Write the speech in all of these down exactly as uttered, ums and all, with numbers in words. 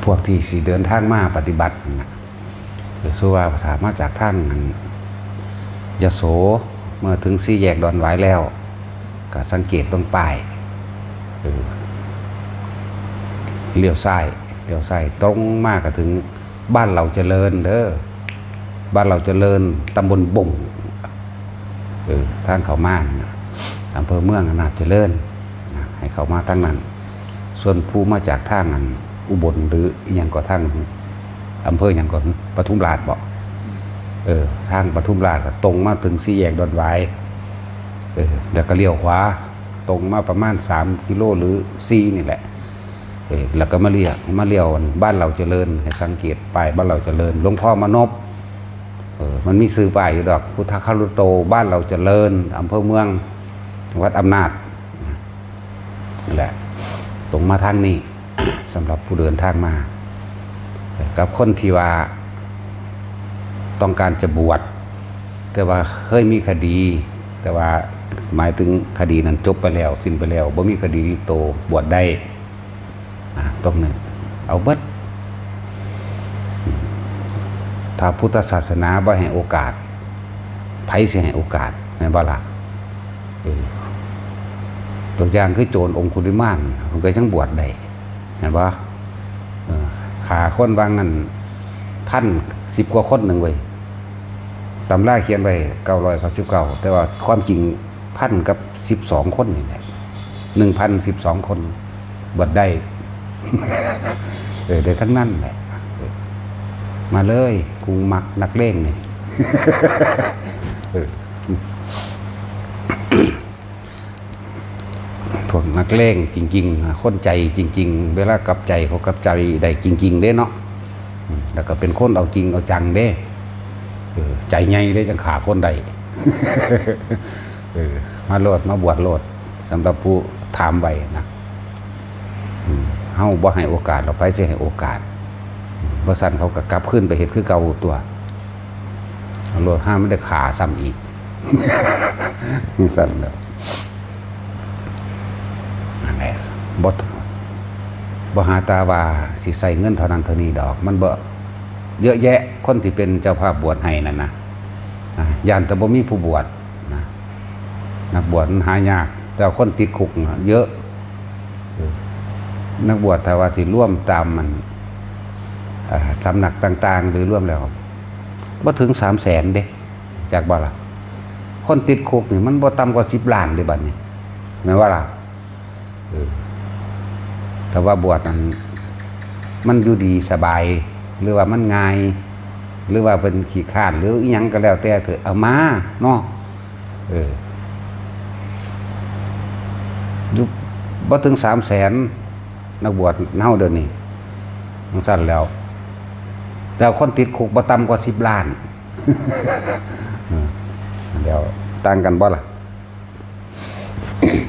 พวกที่สิเดินทางมาปฏิบัตินั่นน่ะ เออ ส่วนว่าถ้ามาจากทางนั้น ยโส เมื่อถึงสี่แยกดอนหวายแล้ว ก็สังเกตเบิ่งป้าย เออ เลี้ยวซ้าย เลี้ยวซ้ายตรงมาก็ถึงบ้านเหล่าเจริญเด้อ บ้านเหล่าเจริญ ตำบลบ่ง เออ ทางเข้ามานั่นน่ะ อำเภอเมืองอำนาจเจริญนะ ให้เข้ามาทางนั้น ส่วนผู้มาจากทางอันอุบลหรืออิหยังก็ทางอำเภอหยังก็ ปทุมราชบ่ เออ ทางปทุมราชก็ตรงมาถึงสี่แยกดอนหวาย เออ แล้วก็เลี้ยวขวา ตรงมาประมาณสามกิโลหรือสี่นี่แหละ เออ แล้วก็มาเลี้ยว มาเลี้ยวบ้านเหล่าเจริญ ให้สังเกตป้ายบ้านเหล่าเจริญ หลวงพ่อมานพ เออ มันมีชื่อป้ายอยู่ดอก พุทธคารุโต บ้านเหล่าเจริญ อำเภอเมือง จังหวัดอำนาจ นั่นแหละ ตรงมาทางนี้ สำหรับผู้เดินทางมา กับคนที่ว่าต้องการจะบวช แต่ว่าเคยมีคดี แต่ว่าหมายถึงคดีนั้นจบไปแล้ว สิ้นไปแล้ว บ่มีคดีติดตัว บวชได้ อ่ะ ตรงนั้น เอาเบิด ถ้าพุทธศาสนาบ่ให้โอกาส ไผสิให้โอกาส แม่นบ่ล่ะ เออ ตัวอย่างคือโจรองคุลิมาน มันก็ยังบวชได้ แม่นบ่ เออ ฆ่าคนว่างั้น พันสิบกว่าคนหนึ่งเว้ย ตำราเขียนไว้เก้าร้อยเก้าสิบเก้า แต่ว่าความจริงพันกับสิบสองคนนี่แหละ หนึ่งพันสิบสองคน บวชได้ เออ ได้ทั้งนั้นแหละ เออ มาเลย กูมักนักเลงนี่ เออ พวกนักเลงจริงๆ คนใจจริงๆ เวลากลับใจเขากลับใจได้จริงๆ เด้เนาะ อืม แล้วก็เป็นคนเอาจริงเอาจังเด้ เออ ใจใหญ่เด้จังฆ่าคนได้ เออ มาโลด มาบวชโลด สำหรับผู้ถามไว้นะ อืม เฮาบ่ให้โอกาส เราไปสิให้โอกาส อืม บ่ซั้นเขาก็กลับคืนไปเฮ็ดคือเก่าตัว เอาโลด ห้ามมันได้ฆ่าซ้ำอีก จังซั่นแหล้ว นั่นแหละ บ่ บ่หาตาว่าสิใส่เงินเท่านั้นเท่านี้ดอก มันบ่ เยอะแยะ คนที่เป็นเจ้าภาพบวชให้นั่นนะ อ่ะ ย่านแต่บ่มีผู้บวชนะ นักบวชมันหายาก แต่คนติดคุกน่ะเยอะ เออ นักบวชถ้าว่าสิรวมตามมัน อ่า สำนักต่างๆ หรือรวมแล้ว บ่ถึงสามแสนเด้ จักบ่ล่ะ คนติดคุกนี่มันบ่ต่ำกว่าสิบล้านเด้บัดนี้ แม่นบ่ล่ะ เออ ถ้าว่าบวชนั้น มันอยู่ดีสบาย หรือว่ามันง่าย หรือว่าเป็นขี้คร้าน หรืออิหยังก็แล้วแต่เถอะ เอามาเนาะ เออ อยู่บ่ถึงสามแสน นักบวชเฮาเดี๋ยวนี้ จังซั่นแล้ว แต่คนติดคุกบ่ต่ำกว่าสิบล้าน เออ เดี๋ยวต่างกันบ่ล่ะ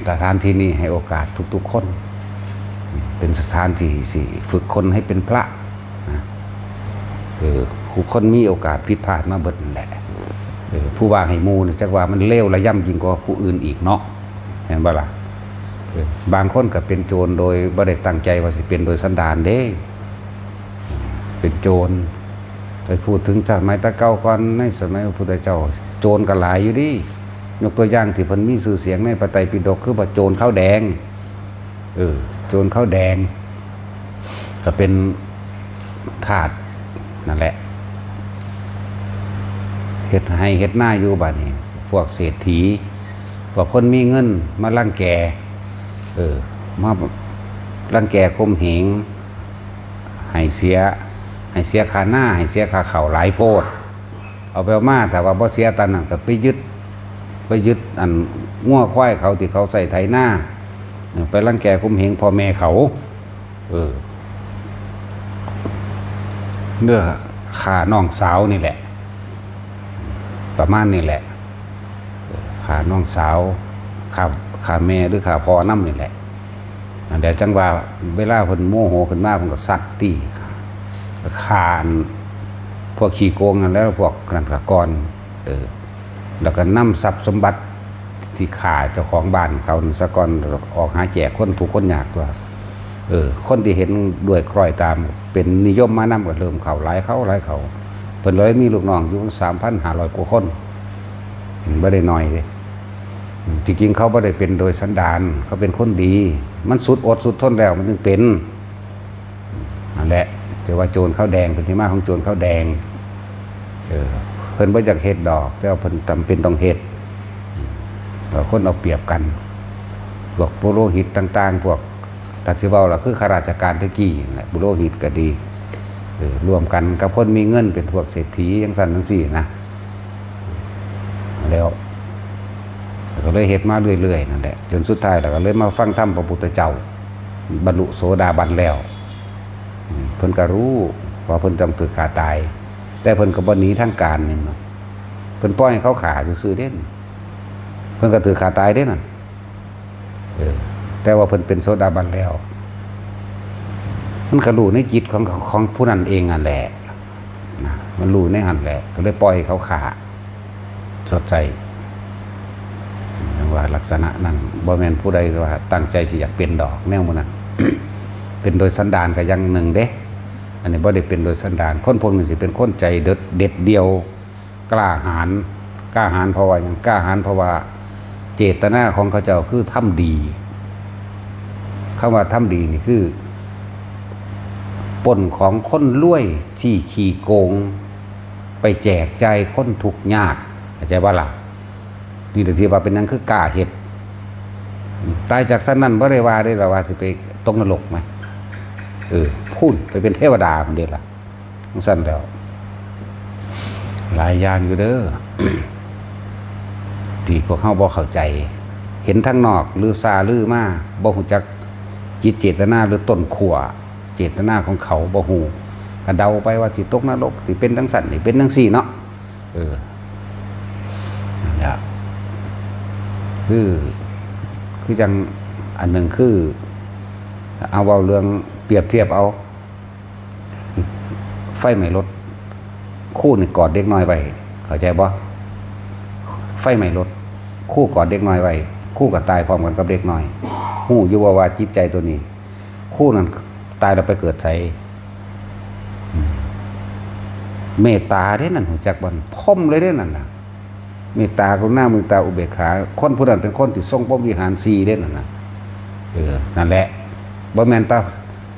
สถานที่นี้ให้โอกาสทุกๆ คน เป็นสถานที่สิฝึกคนให้เป็นพระนะ เออ ทุกคนมีโอกาสผิดพลาดมาเบิดนั่นแหละ เออ ผู้ว่าให้หมู่นี่จักว่ามันเลวระยำยิ่งกว่าผู้อื่นอีกเนาะ เห็นบ่ล่ะ เออ บางคนก็เป็นโจรโดยบ่ได้ตั้งใจว่าสิเป็นโดยสันดานเด้ เป็นโจร ไปพูดถึงสมัยแต่เก่าก่อน ในสมัยพระพุทธเจ้า โจรก็หลายอยู่เด้ ยกตัวอย่างที่เพิ่นมีชื่อเสียงในพระไตรปิฎก คือว่าโจรขาวแดง เออ โจรขาวแดง ก็เป็นทาสนั่นแหละ เฮ็ดไร่เฮ็ดนาอยู่บัดนี้ พวกเศรษฐี พวกคนมีเงินมารังแก เออ มารังแกข่มเหง ให้เสีย ให้เสียค่านา ให้เสียค่าข้าวหลายโพด เอาไปเอามา ถ้าว่าบ่เสียตามนั้นก็ไปยึด ไปยึดอันงัวควายเขาที่เขาใช้ไถนา เออ ไปรังแกข่มเหงพ่อแม่เขา เออ เรื่องฆ่าน้องสาวนี่แหละ ประมาณนี้แหละ ฆ่าน้องสาว ฆ่า ฆ่าแม่หรือฆ่าพ่อนำนี่แหละ อันเดียวจังว่าเวลาเพิ่นโมโหขึ้นมา เพิ่นก็ซัดตี ฆ่าอันพวกขี้โกงนั่นแหล้ว พวกนั้นก็ก่อน เออ แล้วก็นำทรัพย์สมบัติที่ฆ่าเจ้าของบ้านเขานั่นซะก่อน ออกหาแจกคนทุกข์คนยากตัว เออ คนที่เห็นด้วยคล้อยตาม เป็นนิยมมานำก็เริ่มเข้าหลายเข้าหลายเข้า เพิ่นเลยมีลูกน้องอยู่สามพันห้าร้อยกว่าคน อืม บ่ได้น้อยเด้ อืม ที่จริงเขาบ่ได้เป็นโดยสันดาน เขาเป็นคนดี มันสุดอดสุดทนแล้วมันจึงเป็น นั่นแหละ จะว่าโจรข้าวแดง เป็นที่มาของโจรข้าวแดง เออ เพิ่นบ่อยากเฮ็ดดอก แต่ว่าเพิ่นจำเป็นต้องเฮ็ด แล้วคนเอาเปรียบกัน พวกปุโรหิตต่างๆ พวก ถ้าสิเว้าล่ะ คือข้าราชการแต่กี้นั่นแหละ ปุโรหิตก็ดี เออ ร่วมกันกับคนมีเงิน เป็นพวกเศรษฐีจั่งซั้นจั่งซี้นะ แล้วก็เลยเฮ็ดมาเรื่อยๆ นั่นแหละ จนสุดท้ายแล้วก็เลยมาฟังธรรมพระพุทธเจ้า บรรลุโสดาบันแล้ว อืม เพิ่นก็รู้ว่าเพิ่นต้องถูกฆ่าตาย แต่เพิ่นก็บ่หนีทางการนี่นะ เพิ่นปล่อยให้เขาฆ่าซื่อๆ เด้ เพิ่นก็ถูกฆ่าตายเด้นั่น เออ แต่ว่าเพิ่นเป็นโสดาบันแล้ว มันก็รู้ในจิตของ ของผู้นั้นเองนั่นแหละ นะ มันรู้ในหั้นแหละ ก็เลยปล่อยให้เขาฆ่า ชดใช้ อย่างว่าลักษณะนั้น บ่แม่นผู้ใดว่าตั้งใจสิอยากเป็นดอก แนวหมู่นั้น เป็นโดยสันดานก็อย่างหนึ่งเด้ อันนี้บ่ได้เป็นโดยสันดาน คนพวกนี้สิเป็นคนใจเด็ด เด็ดเดี่ยว กล้าหาญ กล้าหาญเพราะว่าหยัง กล้าหาญเพราะว่าเจตนาของเขาเจ้าคือทำดี คำว่าทำดีนี่คือ ปล้นของคนรวยที่ขี้โกง ไปแจกจ่ายคนทุกข์ยาก เข้าใจบ่ล่ะ นี่แหละที่ว่าเป็นหยังคือกล้าเฮ็ด ตายจากซั้นนั้นบ่ได้ว่าเด้ล่ะว่าสิไปตกนรกไหม เออ พู้นไปเป็นเทวดาพุ้นเด้ล่ะ จั่งซั้นแล้ว หลายอย่างอยู่เด้อ ที่พวกเฮาบ่เข้าใจ เห็นทางนอกลือซาลือมา บ่ฮู้จักจิตเจตนาหรือต้นขั้วเจตนาของเขาบ่ฮู้ ก็เดาไปว่าสิตกนรก สิเป็นจั่งซั้น สิเป็นจั่งซี้เนาะ เออ นั่นแหละ คือ คือจั่งอันหนึ่งคือ เอาเว้าเรื่องเปรียบเทียบเอา ไฟไหม้รถ ครูนี่กอดเด็กน้อยไว้ เข้าใจบ่ ไฟไหม้รถ ครูกอดเด็กน้อยไว้ ครูก็ตายพร้อมกันกับเด็กน้อย ฮู้อยู่บ่ว่าจิตใจตัวนี้ ครูนั่นตายแล้วไปเกิดไส อืม เมตตาเด้นั่น ฮู้จักบ่ พรหมเลยเด้นั่นน่ะ เมตตา กรุณา มุทิตา อุเบกขา คนผู้นั้นเป็นคนที่ทรงพรหมวิหารสี่เด้นั่นน่ะ เออ นั่นแหละ บ่แม่นแต่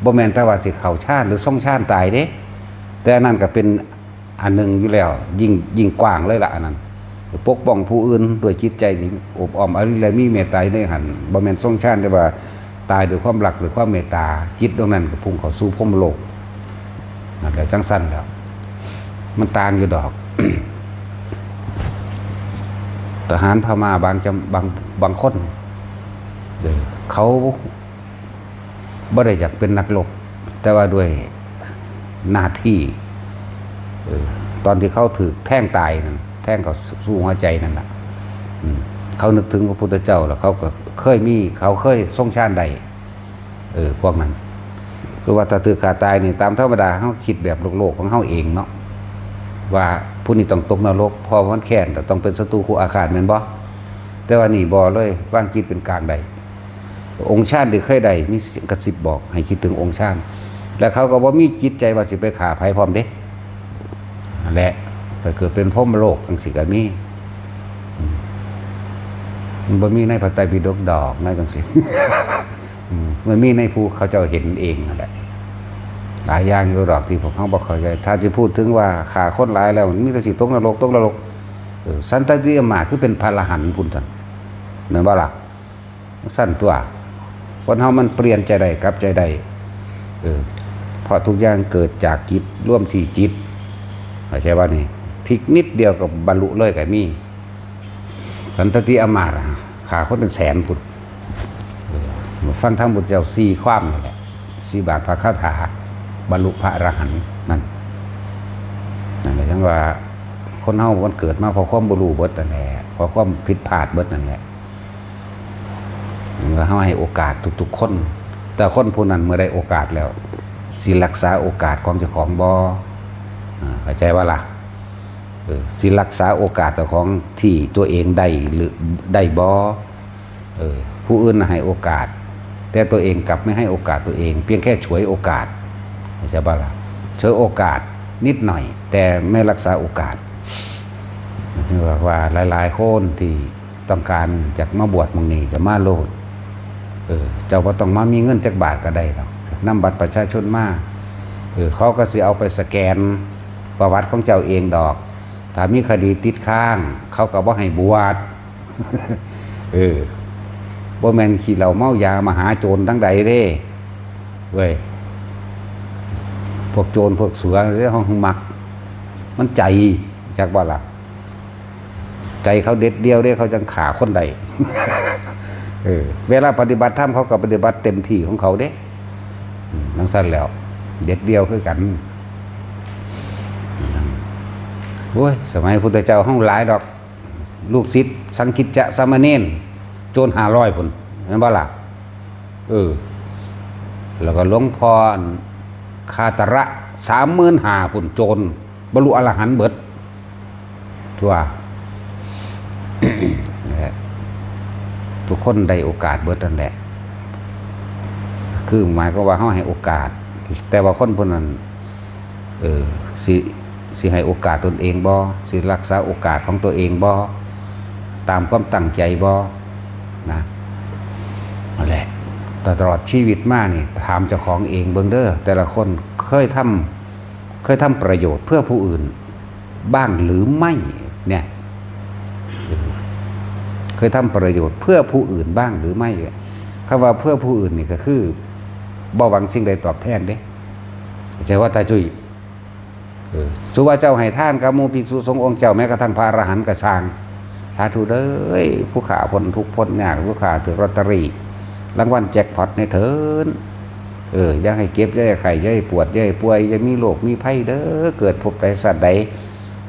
บ่แม่นแต่ว่าสิเข้าฌานหรือทรงฌานตายเด้ แต่อันนั้นก็เป็นอันหนึ่งอยู่แล้ว ยิ่ง ยิ่งกว้างเลยล่ะอันนั้น ปกป้องผู้อื่นด้วยจิตใจที่อบอ้อมอารีและมีเมตตาอยู่ในหั้น บ่แม่นทรงฌานแต่ว่าตายด้วยความรัก ด้วยความเมตตา จิตดวงนั้นก็พุ่งเข้าสู่พรหมโลก นั่นแหละ จั่งซั้นแล้ว มันต่างอยู่ดอก ทหารพม่าบางจำ บาง บางคน เออ เขาบ่ได้อยากเป็นนักรบ แต่ว่าด้วยหน้าที่ เออ ตอนที่เขาถูกแทงตายนั่น แทงเขาสู่หัวใจนั่นน่ะ อืม เขานึกถึงพระพุทธเจ้า แล้วเขาก็เคยมี เขาเคยทรงฌานได้ เออ พวกนั้น คือว่าถ้าถูกฆ่าตายนี่ ตามธรรมดาเฮาคิดแบบโลกๆของเฮาเองเนาะ ว่าผู้นี้ต้องตกนรก เพราะมันแค้น ก็ต้องเป็นศัตรูคู่อาฆาต แม่นบ่ แต่ว่านี่บ่เลย วางจิตเป็นกลางได้ องค์ฌานที่เคยได้ มีกระซิบบอกให้คิดถึงองค์ฌาน แล้วเขาก็บ่มีจิตใจว่าสิไปฆ่าไผพร้อมเด้ นั่นแหละ ไปเกิดเป็นพรหมโลกจั่งซี้ก็มี อืม มันบ่มีในพระไตรปิฎกดอกนะจั่งซี้ อืม มันมีในผู้เขาเจ้าเห็นเองนั่นแหละ หลายอย่างอยู่ดอกที่พวกเขาบ่เข้าใจ ถ้าสิพูดถึงว่าฆ่าคนหลายแล้ว มันมีแต่สิตกนรก ตกนรก เออ สันตติอำมาตย์คือเป็นพระอรหันต์พุ้นซั่น แม่นบ่ล่ะ ซั่นตัว คนเฮามันเปลี่ยนใจได้ กลับใจได้ เออ เพราะทุกอย่างเกิดจากจิต รวมที่จิต เข้าใจบ่นี่ พลิกนิดเดียวก็บรรลุเลยก็มี สันตติอำมาตย์อะ ฆ่าคนเป็นแสนพุ้น เออ มาฟังธรรมพุทธเจ้าสี่ความนี่แหละ สี่บาทพระคาถา บรรลุพระอรหันต์นั่น นั่นแหละ จั่งว่า คนเฮามันเกิดมาเพราะความบ่รู้เบิดนั่นแหละ เพราะความผิดพลาดเบิดนั่นแหละ แล้วเฮาให้โอกาสทุกๆคน แต่คนผู้นั้นเมื่อได้โอกาสแล้ว สิรักษาโอกาสของเจ้าของบ่ อ่า เข้าใจบ่ล่ะ เออ สิรักษาโอกาสเจ้าของที่ตัวเองได้หรือได้บ่ เออ ผู้อื่นน่ะให้โอกาส แต่ตัวเองกลับไม่ให้โอกาสตัวเอง เพียงแค่ฉวยโอกาส ใช่ปะล่ะ ฉวยโอกาสนิดหน่อย แต่ไม่รักษาโอกาส ถึงบอกว่าหลายๆคนที่ต้องการอยากมาบวชหม่องนี้ก็มาโลด เออ เจ้าบ่ต้องมามีเงินจักบาทก็ได้ดอก นำบัตรประชาชนมา เออ เขาก็สิเอาไปสแกนประวัติของเจ้าเองดอก ถ้ามีคดีติดค้าง เขาก็บ่ให้บวช เออ บ่แม่นขี้เหล้าเมายามหาโจรทั้งใดเด้ เว้ย พวกโจรพวกเสือเด้ เฮามัก มันใจ จักบ่ล่ะ ใจเขาเด็ดเดี่ยวเด้ เขาจั่งฆ่าคนได้ เออ เวลาปฏิบัติธรรมเขาก็ปฏิบัติเต็มที่ของเขาเด้ อืม จั่งซั้นแล้ว เด็ดเดี่ยวคือกัน โอ้ย สมัยพุทธเจ้าเฮาหลายดอก ลูกศิษย์สังกิจจะสามเณร โจรห้าร้อยพุ้น แม่นบ่ล่ะ เออ แล้วก็หลวงพ่อคาตระ สามหมื่นห้าพุ้น โจร บรรลุอรหันต์เบิด ทั่ว นั่นแหละ ทุกคนได้โอกาสเบิดนั่นแหละ คือหมายความว่าเฮาให้โอกาส แต่ว่าคนผู้นั้น เออ สิ สิให้โอกาสตนเองบ่ สิรักษาโอกาสของตัวเองบ่ ตามความตั้งใจบ่ นะ นั่นแหละ ตลอดชีวิตมานี่ ถามเจ้าของเองเบิ่งเด้อ แต่ละคนเคยทำ เคยทำประโยชน์เพื่อผู้อื่นบ้างหรือไม่ เนี่ย เคยทำประโยชน์เพื่อผู้อื่นบ้างหรือไม่ คำว่าเพื่อผู้อื่นนี่ก็คือ บ่หวังสิ่งใดตอบแทนเด้ เข้าใจว่าตาจุ้ย เออ สุว่าเจ้าให้ทานกับหมู่ภิกษุสงฆ์องค์เจ้า แม้กระทั่งพระอรหันต์ก็ซ่าง สาธุเด้อ ผู้ข้าพ้นทุกข์พ้นยาก ผู้ข้าถือลอตเตอรี่ รางวัลแจ็คพอตในเถิน เออ อย่าให้เจ็บ อย่าให้ไข้ อย่าให้ปวด อย่าให้ป่วย อย่ามีโรคมีภัยเด้อ เกิดภพใดชาติใด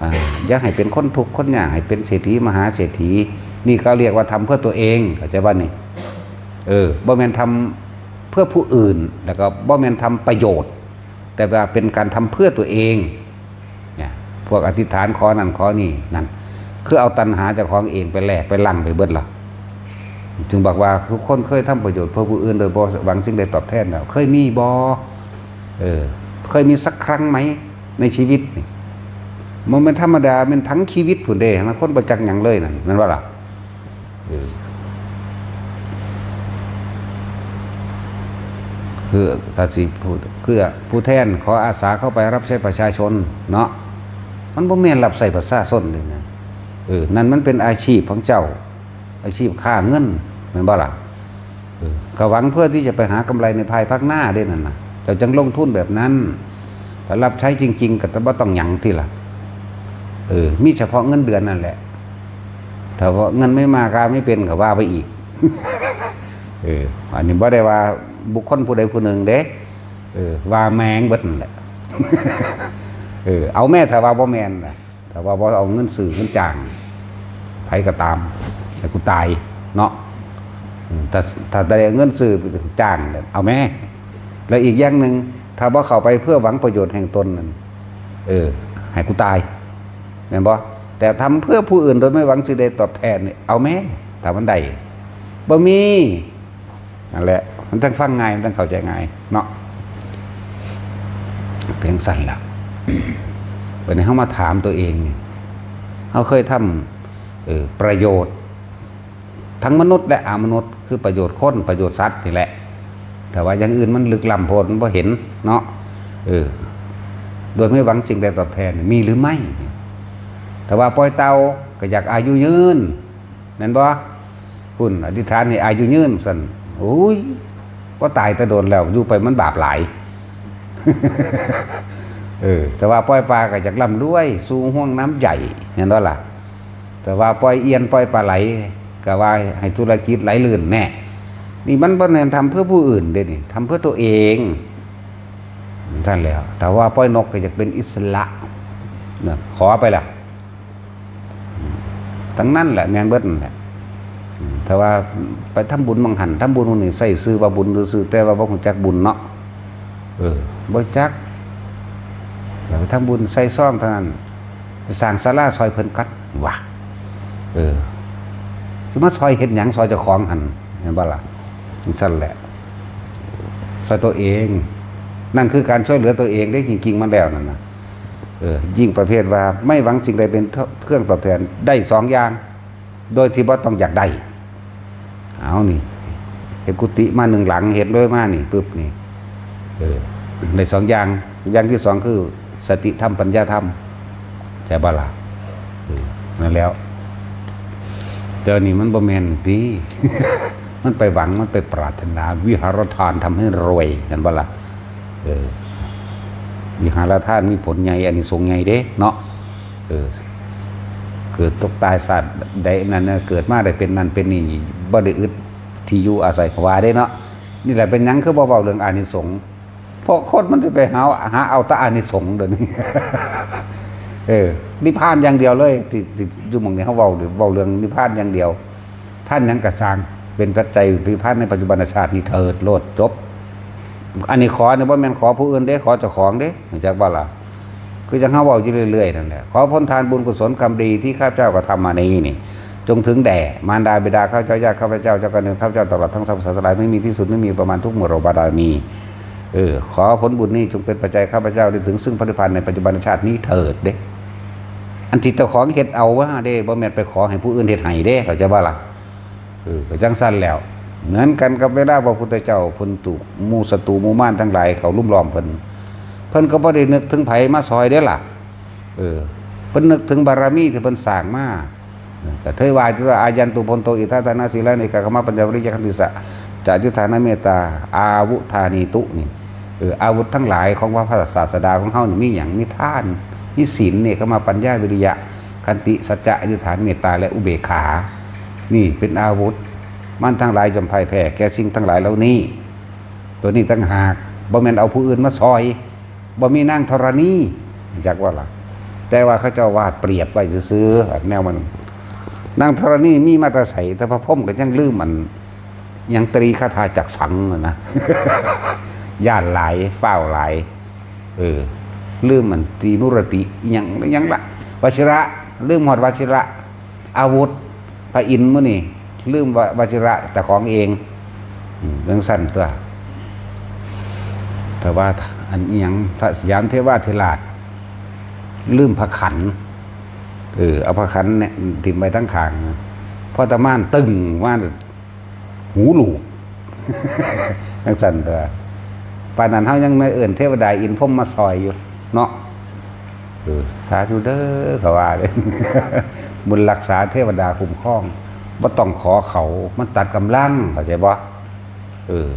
อ่า อย่าให้เป็นคนทุกข์คนยาก ให้เป็นเศรษฐีมหาเศรษฐี นี่เขาเรียกว่าทำเพื่อตัวเอง เข้าใจบ่นี่ เออ บ่แม่นทำเพื่อผู้อื่น แล้วก็บ่แม่นทำประโยชน์ แต่ว่าเป็นการทำเพื่อตัวเอง เนี่ย พวกอธิษฐานขอนั่นขอนี่นั่น คือเอาตัณหาเจ้าของเองไปแลกไปลังไปเบิดละ จึงบอกว่าทุกคนเคยทำประโยชน์เพื่อผู้อื่นโดยบ่หวังสิ่งใดตอบแทนแล้ว เคยมีบ่ เออ เคยมีสักครั้งไหม ในชีวิตนี่ มันเป็นธรรมดา เป็นทั้งชีวิตพุ้นเด้ นะ คนบ่จักหยังเลยนั่น แม่นบ่ล่ะ เออ คือถ้าสิพูด คือผู้แทนขออาสาเข้าไปรับใช้ประชาชนเนาะ มันบ่แม่นรับใช้ประชาชนเลยนะ เออ นั่นมันเป็นอาชีพของเจ้า อาชีพฆ่าเงิน แม่นบ่ล่ะ เออ ก็หวังเพื่อที่จะไปหากำไรในภายภาคหน้าเด้นั่นน่ะ เจ้าจั่งลงทุนแบบนั้น ถ้ารับใช้จริงๆ ก็บ่ต้องหยังติล่ะ เออ มีเฉพาะเงินเดือนนั่นแหละ ถ้าว่าเงินไม่มา การไม่เป็น ก็ว่าไปอีก เออ อันนี้บ่ได้ว่าบุคคลผู้ใดผู้หนึ่งเด้ เออ ว่าแม่งเบิดนั่นแหละ เออ เอาแม่ถ้าว่าบ่แม่นน่ะ ถ้าว่าบ่เอาเงินซื้อเงินจ้าง ไผก็ตาม ให้กูตาย เนาะ อืม ถ้า ถ้าได้เงินซื้อจ้างเนี่ย เอาแม่ แล้วอีกอย่างหนึ่ง ถ้าบ่เข้าไปเพื่อหวังประโยชน์แห่งตนนั่น เออ ให้กูตาย แม่นบ่ แต่ทำเพื่อผู้อื่นโดยไม่หวังสิ่งใดตอบแทนเนี่ย เอาแม่ ถ้ามันได้ บ่มี นั่นแหละ มันต้องฟังง่าย มันต้องเข้าใจง่าย เนาะ เพียงสั้นละ วันนี้เฮามาถามตัวเองนี่ เฮาเคยทำ เออ ประโยชน์ ทั้งมนุษย์และอมนุษย์ คือประโยชน์คน ประโยชน์สัตว์นี่แหละ แต่ว่าอย่างอื่นมันลึกล้ำโพด มันบ่เห็นเนาะ เออ โดยไม่หวังสิ่งใดตอบแทน มีหรือไม่ แต่ว่าปล่อยเต่าก็อยากอายุยืน แม่นบ่ พุ้น อธิษฐานให้อายุยืนซั่น โอ้ย บ่ตายแต่โดนแล้ว อยู่ไปมันบาปหลาย เออ แต่ว่าปล่อยปลาก็อยากร่ำรวย สู่ห่วงน้ำใหญ่ แม่นบ่ล่ะ แต่ว่าปล่อยเอียนปล่อยปลาไหล ก็ว่าให้ธุรกิจไหลลื่นแน่ นี่มันบ่แม่นทำเพื่อผู้อื่นเด้นี่ ทำเพื่อตัวเอง ท่านแล้ว แต่ว่าปล่อยนกก็อยากเป็นอิสระ นะ ขอไปล่ะ ทั้งนั้นแหละ แม่นเบิดนั่นแหละ อืม แต่ว่าไปทำบุญหม่องหั่น ทำบุญหม่องนี่ ใส่ชื่อว่าบุญซื่อๆ แต่ว่าบ่รู้จักบุญเนาะ เออ บ่จัก แต่ไปทำบุญใส่ซองเท่านั้น ไปสร้างศาลาซอยเพิ่นกัด ว่ะ เออ สิมาซอยเฮ็ดหยัง ซอยเจ้าของหั่น แม่นบ่ล่ะ จั่งซั่นแหละ ช่วยตัวเอง นั่นคือการช่วยเหลือตัวเองได้จริงๆมันแล้วนั่นนะ เออ ยิ่งประเภทว่าไม่หวังสิ่งใดเป็นเครื่องตอบแทน ได้สองอย่าง โดยที่บ่ต้องอยากได้ เอานี่ เฮ็ดกุฏิมาหนึ่งหลัง เฮ็ดเลยมานี่ ปึ๊บนี่ เออ ได้สองอย่าง อย่างที่สองคือสติธรรม ปัญญาธรรม ใช่บ่ล่ะ เออ นั่นแล้ว แต่นี่มันบ่แม่นติ มันไปหวัง มันไปปรารถนา วิหารทานทำให้รวย เห็นบ่ล่ะ เออ วิหารทานมีผลใหญ่ อานิสงส์ใหญ่เด้เนาะ เออ เกิดตกตายชาติใดนั้นน่ะ เกิดมาได้เป็นนั่นเป็นนี่ บ่ได้อึดที่อยู่อาศัย เขาว่าเด้เนาะ นี่แหละเป็นหยังคือบ่เว้าเรื่องอานิสงส์ เพราะคนมันสิไปหา หาเอาแต่อานิสงส์เดี๋ยวนี้ เออ นิพพานอย่างเดียวเลย ที่ ที่อยู่หม่องนี้เฮาเว้า เว้าเรื่องนิพพานอย่างเดียว ทานหยังก็ซ่าง เป็นปัจจัยนิพพานในปัจจุบันชาตินี้เถิดโลด จบ อันนี้ขอนี่บ่แม่นขอผู้อื่นเด้ ขอเจ้าของเด้ รู้จักบ่ล่ะ คือจั่งเฮาเว้าอยู่เรื่อยๆนั่นแหละ ขอผลทานบุญกุศลกรรมดีที่ข้าพเจ้ากระทำมานี้นี่ จงถึงแด่มารดาบิดาข้าพเจ้า ญาติข้าพเจ้า เจ้ากรรมนายเวรข้าพเจ้า ตลอดทั้งสรรพสัตว์ทั้งหลาย ไม่มีที่สุด ไม่มีประมาณ ทุกหมู่เหล่าบรรดามี เออ ขอผลบุญนี้จงเป็นปัจจัยข้าพเจ้าได้ถึงซึ่งพระนิพพานในปัจจุบันชาตินี้เถิดเด้ อันที่เจ้าของเฮ็ดเอาว่าเด้ บ่แม่นไปขอให้ผู้อื่นเฮ็ดให้เด้ เข้าใจบ่ล่ะ เออ ก็จั่งซั่นแล้ว เหมือนกันกับเวลาพระพุทธเจ้าเพิ่นถูกหมู่ศัตรูหมู่มารทั้งหลายเขาลุมล้อมเพิ่น เพิ่นก็บ่ได้นึกถึงไผมาซอยเด้ล่ะ เออ เพิ่นนึกถึงบารมีที่เพิ่นสร้างมา เออ ก็เทวาจุตาอายันตุพลโตอิทัตตานาสีลานิกากรรมปัญญาวิริยะขันติสะจะอธิษฐานเมตตา อาวุธานีตุนี่ เออ อาวุธทั้งหลายของพระศาสดาของเฮานี่มีหยัง มีทาน มีศีล เนกขัมมะ ปัญญา วิริยะ ขันติ สัจจะ อธิษฐาน เมตตา และอุเบกขา นี่เป็นอาวุธ มันทั้งหลายย่อมพ่ายแพ้แก่สิ่งทั้งหลายเหล่านี้ ตัวนี้ต่างหาก บ่แม่นเอาผู้อื่นมาซอย บ่มีนางธรณี จักว่าล่ะ แต่ว่าเขาเจ้าวาดเปรียบไว้ซื่อๆ แนวมัน นางธรณีมีมาแต่ไส แต่พระพรหมก็ยังลืมมัน ยังตรีคาถาจักสังน่ะนะ ย่านหลาย ฟ้าวหลาย เออ ลืมมันตรีมุรติอิหยัง อิหยังละ วชิระ ลืมฮอดวชิระ อาวุธ พระอินทร์มื้อนี่ ลืมวะ วชิระเจ้าของเอง อืม จั่งซั่นตัว แต่ว่าอันอิหยัง พระสยามเทวาธิราช ลืมพระขัน เออ เอาพระขันเนี่ยถิ่มไปทั้งข้าง พอตะมานตึงว่า หูหลูก จั่งซั่นตัว ปานนั้นเฮายังมาเอิ้นเทวดาอินทร์พรหมมาซอยอยู่ เนาะ เออ สาธุเด้อ เขาว่าเด้ บุญรักษาเทวดาคุ้มครอง บ่ต้องขอเขา มันตัดกำลัง เข้าใจบ่ เออ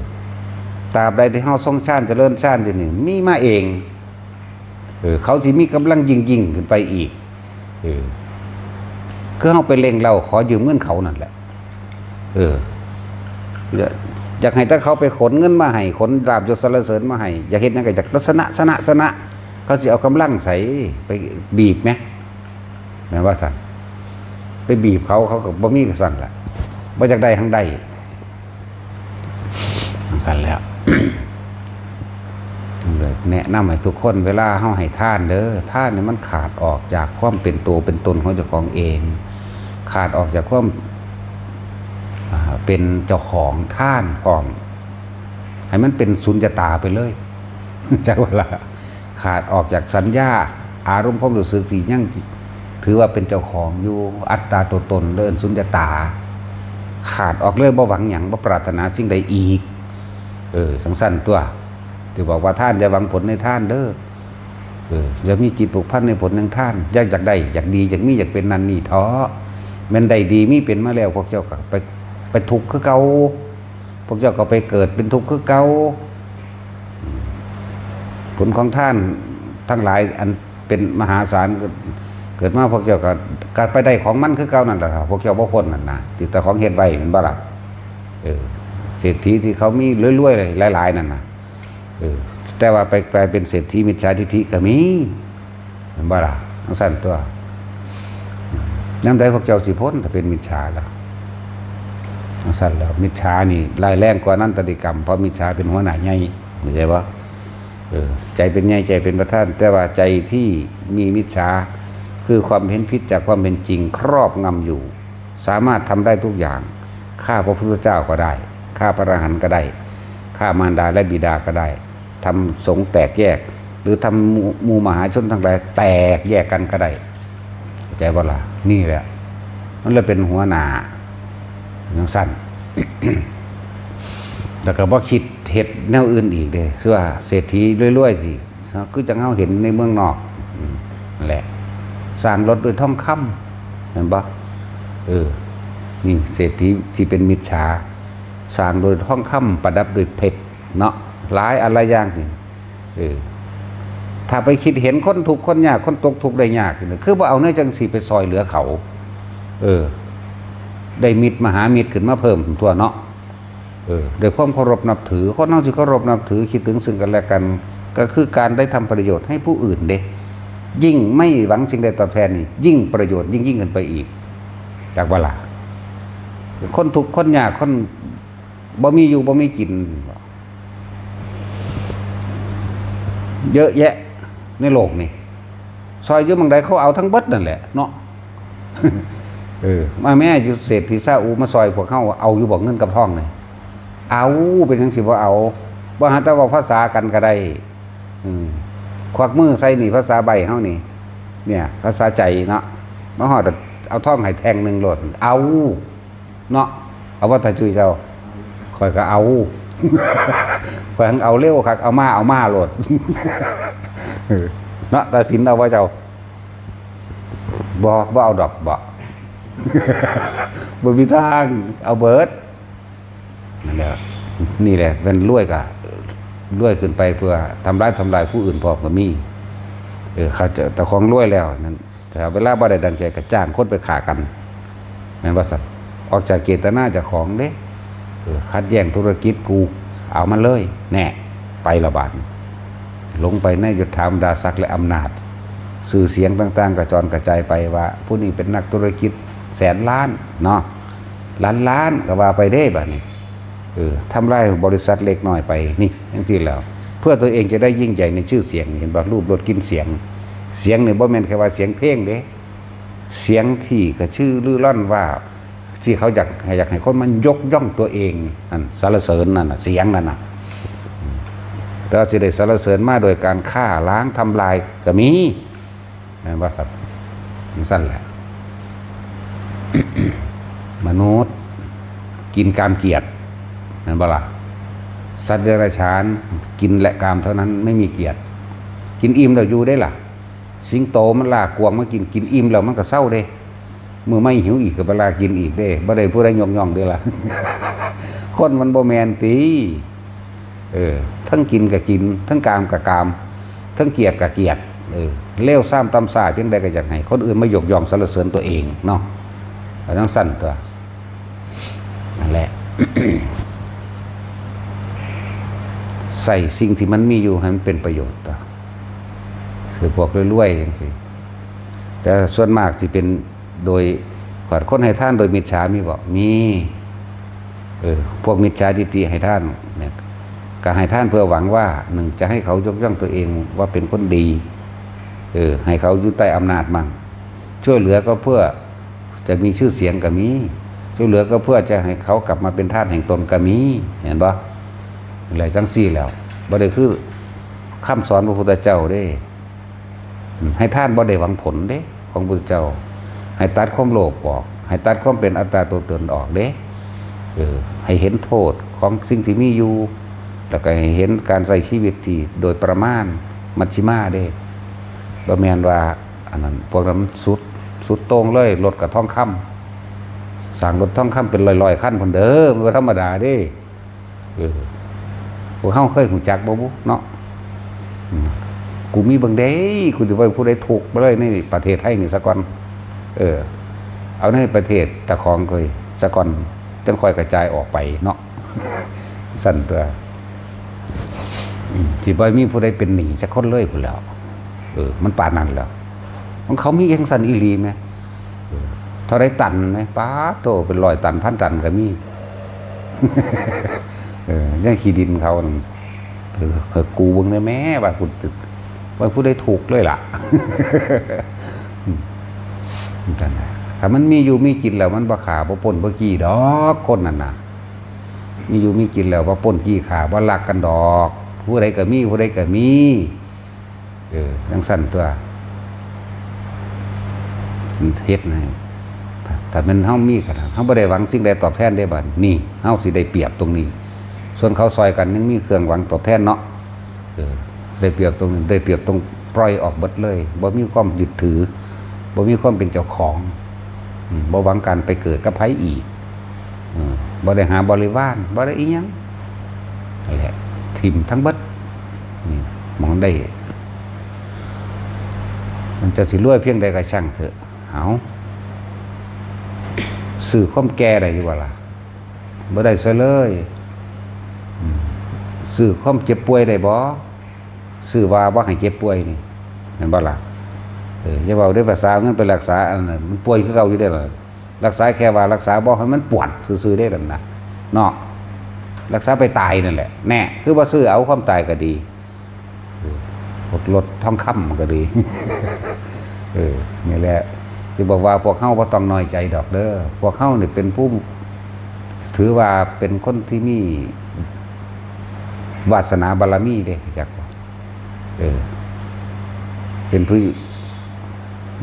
ตราบใดที่เฮาทรงฌานเจริญฌานอยู่นี่ มีมาเอง เออ เขาสิมีกำลังยิ่งๆขึ้นไปอีก เออ คือเฮาไปเร่งเร้าขอยืมเงินเขานั่นแหละ เออ อยาก อยากให้แต่เขาไปขนเงินมาให้ ขนลาภยศสรรเสริญมาให้ อยากเฮ็ดหยังก็อยากชนะ ชนะ ชนะ เขาสิเอากำลังใสไปบีบแหม แม่นว่าซั่น ไปบีบเขา เขาก็บ่มีก็ซั่นแหละ บ่อยากได้หั้งได้ จั่งซั่นแล้ว แนะนำให้ทุกคนเวลาเฮาให้ทานเด้อ ทานนี่มันขาดออกจากความเป็นตัวเป็นตนของเจ้าของเอง ขาดออกจากความ อ่า เป็นเจ้าของทานพร้อม ให้มันเป็นสุญญตาไปเลย จักว่าล่ะ ขาดออกจากสัญญา อารมณ์ความรู้สึกที่ยังถือว่าเป็นเจ้าของอยู่ อัตตาตัวตน เอิ้นสุญญตา ขาดออกเลย บ่หวังหยัง บ่ปรารถนาสิ่งใดอีก เออ จั่งซั่นตัว ที่บอกว่าทานอย่าหวังผลในทานเด้อ เออ อย่ามีจิตผูกพันในผลแห่งทาน อยาก อยากได้ อยากดี อยากมี อยากเป็นนั่นนี่เถาะ แม่นได้ดีมีเป็นมาแล้ว พวกเจ้าก็ไป ไปทุกข์คือเก่า พวกเจ้าก็ไปเกิดเป็นทุกข์คือเก่า ผลของทานทั้งหลายอันเป็นมหาศาล เกิดมาพวกเจ้าก็ ก็ไปได้ของมันคือเก่านั่นแหละ พวกเจ้าบ่พ้นนั่นนะ ที่เจ้าของเฮ็ดไว้แม่นบ่ล่ะ เออ เศรษฐีที่เขามีรวยๆหลายๆนั่นนะ เออ แต่ว่าไป ไปเป็นเศรษฐีมิจฉาทิฏฐิก็มี แม่นบ่ล่ะ จั่งซั่นตัว ยามใดพวกเจ้าสิพ้น ถ้าเป็นมิจฉาแล้ว จั่งซั่นแล้ว มิจฉานี่ร้ายแรงกว่าอนันตริกรรม เพราะมิจฉาเป็นหัวหน้าใหญ่ เข้าใจบ่ เออ ใจเป็นใหญ่ ใจเป็นประธาน แต่ว่าใจที่มีมิจฉา คือความเห็นผิดจากความเป็นจริงครอบงำอยู่ สามารถทำได้ทุกอย่าง ฆ่าพระพุทธเจ้าก็ได้ ฆ่าพระอรหันต์ก็ได้ ฆ่ามารดาและบิดาก็ได้ ทำสงฆ์แตกแยก หรือทำหมู่หมู่มหาชนทั้งหลายแตกแยกกันก็ได้ เข้าใจบ่ล่ะ นี่แหละ มันเลยเป็นหัวหน้าจังซั่น แล้วก็บ่คิดเฮ็ดแนวอื่นอีกเด้ คือว่าเศรษฐีรวยๆสิ คือจังเฮาเห็นในเมืองนอก อืม นั่นแหละ สร้างรถด้วยทองคำ เห็นบ่ เออ นี่เศรษฐีที่เป็นมิจฉา สร้างโดยทองคำประดับด้วยเพชรเนาะ หลายอันหลายอย่างนี่ เออ ถ้าไปคิดเห็นคนทุกข์คนยาก คนตกทุกข์ได้ยากนี่ คือบ่เอาแนวจังซี่ไปซอยเหลือเขา เออ ได้มิตรมหามิตรขึ้นมาเพิ่มทั่วเนาะ เออ ด้วยความเคารพนับถือ คนเฮาสิเคารพนับถือ คิดถึงซึ่งกันและกัน ก็คือการได้ทำประโยชน์ให้ผู้อื่นเด้ ยิ่งไม่หวังสิ่งใดตอบแทนนี่ ยิ่งประโยชน์ยิ่งๆขึ้นไปอีก จักบ่ล่ะ คนทุกข์คนยาก คนบ่มีอยู่บ่มีกิน เยอะแยะในโลกนี่ ซอยอยู่หม่องใดเขาเอาทั้งเบิดนั่นแหละเนาะ เออ มาแม่อยู่เศรษฐีซาอุมาซอยพวกเฮา เอาอยู่บ่เงินกับทองนี่ เอา เป็นจังสิบ่เอา บ่หาแต่เว้าภาษากันก็ได้ อืม ควักมือใส่นี่ภาษาใบ้เฮานี่ เนี่ย ภาษาใจเนาะ มาฮอดเอาทองให้แท่งหนึ่งโลด เอา เนาะ เอาบ่ตาจุ้ยเจ้า ข้อยก็เอา ข้อยหั้นเอาเร็วคัก เอามา เอามาโลด เออ เนาะ ตาสินเอาบ่เจ้า บ่ บ่เอาดอก บ่ บ่มีทาง เอาเบิด นั่นแหละ นี่แหละ เป็นรวยกะ รวยขึ้นไปเพื่อทำร้าย ทำลายผู้อื่นพร้อมก็มี เออ เขาจะ เจ้าของรวยแล้วนั่น แต่เวลาบ่ได้ดังใจก็จ้างคนไปฆ่ากัน แม่นบ่ซั่น ออกจากเจตนาเจ้าของเด้ เออ ขัดแย้งธุรกิจกู เอามันเลย แน่ ไปละบาด หลงไปในยศถาบรรดาศักดิ์และอำนาจ ชื่อเสียงต่างๆกระจรกระจายไปว่า ผู้นี้เป็นนักธุรกิจแสนล้านเนาะ ล้านล้านก็ว่าไปเด้บัดนี้ เออ ทำลายบริษัทเล็กน้อยไป นี่ จังซี่แหล้ว เพื่อตัวเองจะได้ยิ่งใหญ่ในชื่อเสียง เห็นบ่ รูปรสกลิ่นเสียง เสียงนี่บ่แม่นแค่ว่าเสียงเพลงเด้ เสียงที่กระชื่อรือร่อนว่า ที่เขาอยาก อยากให้คนมันยกย่องตัวเอง นั่น สรรเสริญนั่นน่ะ เสียงนั่นน่ะ แต่ว่าสิได้สรรเสริญมาโดยการฆ่าล้างทำลายก็มี แม่นบ่ซั่น จังซั่นแหละ มนุษย์ กินกามเกียรติ แม่นบ่ล่ะ สัตว์เดรัจฉาน กินและกามเท่านั้น ไม่มีเกียรติ กินอิ่มแล้วอยู่ได้ล่ะ สิงโตมันล่ากวางมากิน กินอิ่มแล้วมันก็เซาเด้ มื้อใหม่หิวอีกก็ไปล่ากินอีกเด้ บ่ได้ผู้ใดยกย่องเด้ล่ะ คนมันบ่แม่นติ เออ ทั้งกินก็กิน ทั้งกามก็กาม ทั้งเกียรติก็เกียรติ เออ เลวทรามต่ำซามเพียงใดก็อยากให้คนอื่นมายกย่องสรรเสริญตัวเองเนาะ เอาจังซั่นตั๊ว นั่นแหละ ใส่สิ่งที่มันมีอยู่ให้มันเป็นประโยชน์ตั๊ว คือพวกรวยๆจังซี่ แต่ส่วนมากสิเป็นโดย คนให้ทานโดยมิจฉามีบ่ มี เออ พวกมิจฉาทิฏฐิให้ทานเนี่ย ก็ให้ทานเพื่อหวังว่า หนึ่ง จะให้เขายกย่องตัวเองว่าเป็นคนดี เออ ให้เขาอยู่ใต้อำนาจมั่ง ช่วยเหลือก็เพื่อจะมีชื่อเสียงก็มี ช่วยเหลือก็เพื่อจะให้เขากลับมาเป็นทาสแห่งตนก็มี เห็นบ่ อะไรจังซี่แล้ว บ่ได้คือคำสอนพระพุทธเจ้าเด้ ให้ทานบ่ได้หวังผลเด้ ของพระพุทธเจ้า ให้ตัดความโลภออก ให้ตัดความเป็นอัตตาตัวตนออกเด้ เออ ให้เห็นโทษของสิ่งที่มีอยู่ แล้วก็ให้เห็นการใช้ชีวิตที่โดยประมาณ มัชฌิมาเด้ บ่แม่นว่าอันนั้น พวกนั้นมันสุด สุดโต่งเลย รถกับทองคำ สร้างรถทองคำเป็นร้อยๆคันพุ้นเด้อ มันบ่ธรรมดาเด้ เออ พวกเฮาเคยรู้จักบ่บุเนาะ อืม กูมีเบิ่งเด้ กูสิบ่ให้ผู้ใดทุกข์มาเลยในประเทศไทยนี่ซะก่อน เออ เอาในประเทศเจ้าของก่อนซะก่อน จั่งค่อยกระจายออกไปเนาะ ซั่นตั๊ว อืม สิบ่ให้มีผู้ใดเป็นหนี้จักคนเลยพู้นแหล้ว เออ มันปานนั้นแล้ว ของเขามีจั่งซั่นอีหลีแหม เออ เท่าใดตันแหม ป๊าดโธ่ เป็นร้อยตัน พันตันก็มี เออ ยังขี้ดินเขานั่น เออ ข้อยกู้เบิ่งแหน่แหม ว่ากูจะ ว่าผู้ใดทุกข์เลยล่ะ อืม จั่งซั่นน่ะ ถ้ามันมีอยู่มีกินแล้ว มันบ่ฆ่าบ่ปล้นบ่จี้ดอก คนนั่นน่ะ มีอยู่มีกินแล้ว บ่ปล้นจี้ฆ่า บ่ลักกันดอก ผู้ใดก็มี ผู้ใดก็มี เออ จั่งซั้นตั๊ว เฮ็ดให้ ถ้า ถ้าแม่นเฮามีขนาด เฮาบ่ได้หวังสิ่งใดตอบแทนเด้บัดนี้ เฮาสิได้เปรียบตรงนี้ ส่วนเขาซ่อยกันยังมีเครื่องหวังตอบแทนเนาะ เออ ได้เปรียบตรงนี้ ได้เปรียบตรงปล่อยออกเบิดเลย บ่มีความยึดถือ บ่มีความเป็นเจ้าของ อืม บ่หวังการไปเกิดกับไผอีก อืม บ่ได้หาบริวาร บ่ได้อิหยัง นั่นแหละ ถิ่มทั้งเบิด นี่ หม่องได้ มันจะสิรวยเพียงใดก็ช่างเถอะ เอา ซื้อความแก่ได้อยู่บ่ล่ะ บ่ได้ซะเลย อืม ซื้อความเจ็บป่วยได้บ่ ซื้อว่าบ่ให้เจ็บป่วยนี่ แม่นบ่ล่ะ เออ อย่าเว้าเด้อ ภาษาเอาเงินไปรักษา อันนั้นมันป่วยคือเก่าอยู่เด้ล่ะ รักษาแค่ว่ารักษาบ่ให้มันปวดซื่อๆเด้นั่นนะ เนาะ รักษาไปตายนั่นแหละ แน่ คือบ่ซื้อเอาความตายก็ดี เออ พวกรถทองคำมันก็ดี เออ นี่แหละ สิบอกว่าพวกเฮาบ่ต้องน้อยใจดอกเด้อ พวกเฮานี่เป็นผู้ ถือว่าเป็นคนที่มีวาสนาบารมีเด้ จักบ่ เออ เป็นผู้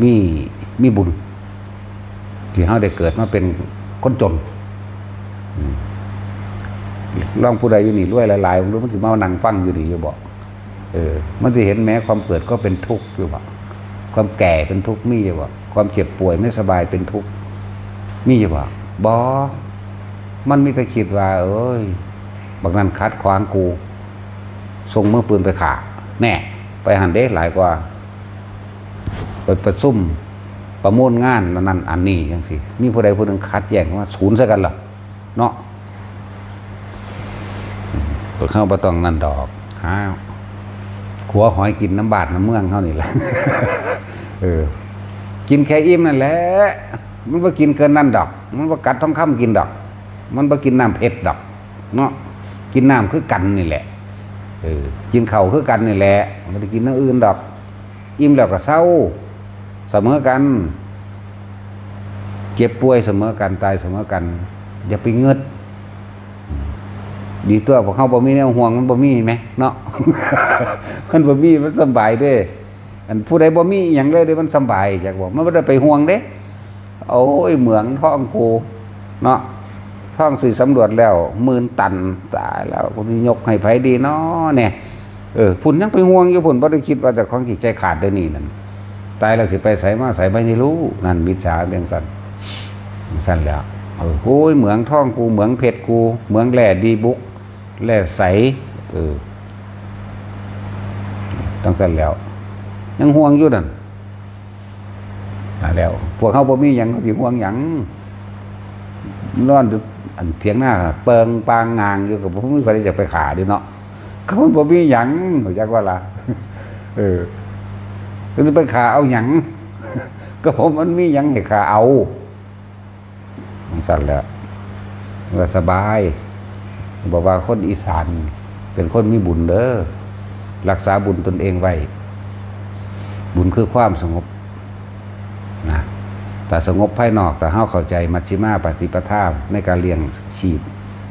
มี มีบุญ ที่เฮาได้เกิดมาเป็นคนจน อืม ลองผู้ใดอยู่นี่รวยหลายๆ บ่รู้มันสิมานั่งฟังอยู่นี่อยู่บ่ เออ มันสิเห็นแม้ความเกิดก็เป็นทุกข์อยู่บ่ ความแก่เป็นทุกข์มีอยู่บ่ ความเจ็บป่วยไม่สบายเป็นทุกข์มีอยู่บ่ บ่ มันมีแต่คิดว่า เอ้ย บักนั้นขัดขวางกู ส่งมือปืนไปฆ่า แน่ ไปหั่นเด้หลายกว่า ไปประชุมประมูลงานอันนั้นอันนี้จั่งซี้ มีผู้ใดผู้หนึ่งขัดแย้งมาศูนย์ใส่กันล่ะ เนาะ พวกเฮาบ่ต้องนั่นดอก หาขัวหอยกินน้ำบาดน้ำเมืองเฮานี่แหละ เออ กินแค่อิ่มนั่นแหละ มันบ่กินเกินนั่นดอก มันบ่กัดทองคำกินดอก มันบ่กินน้ำเผ็ดดอก เนาะ กินน้ำคือกันนี่แหละ เออ กินข้าวคือกันนี่แหละ บ่ได้กินอย่างอื่นดอก อิ่มแล้วก็เซา เสมอกัน เจ็บป่วยเสมอกัน ตายเสมอกัน อย่าไปงึด ดีตั๊ว พวกเฮาบ่มีแนวห่วง มันบ่มีแหม เนาะ มันบ่มี มันสำบายเด้ อันผู้ใดบ่มีอิหยังเลยเด้ มันสำบาย จักบ่ มันบ่ได้ไปห่วงเด้ โอ้ย เหมืองทองกู เนาะ ทองสิสำรวจแล้ว หมื่นตัน ตายแล้ว กูสิยกให้ไผดีน้อเนี่ย เออ พุ่นยังไปห่วงอยู่ พุ่นบ่ได้คิดว่าเจ้าของสิใจขาดเดี๋ยวนี้นั่น ตายแล้วสิไปไสมาไสไม่รู้ นั่นมิจฉาเป็นจั่งซั้น จั่งซั้นแล้ว เออ โอ้ย เหมืองทองกู เหมืองเพชรกู เหมืองแร่ดีบุก แร่ใส เออ จั่งซั้นแล้ว ยังห่วงอยู่นั่น นั่นแล้ว พวกเฮาบ่มีหยัง เฮาสิห่วงหยัง นอนอยู่อันเถียงนา เปิงปางงางอยู่ ก็บ่มีใครอยากไปฆ่าเด้เนาะ ก็มันบ่มีหยัง รู้จักว่าล่ะ เออ ก็สิไปฆ่าเอาหยัง ก็เพราะมันมีหยังให้ฆ่าเอา จั่งซั้นแหละ ว่าสบาย บอกว่าคนอีสานเป็นคนมีบุญเด้อ รักษาบุญตนเองไว้ บุญคือความสงบนะ ถ้าสงบภายนอก ถ้าเฮาเข้าใจมัชฌิมาปฏิปทาในการเลี้ยงชีพ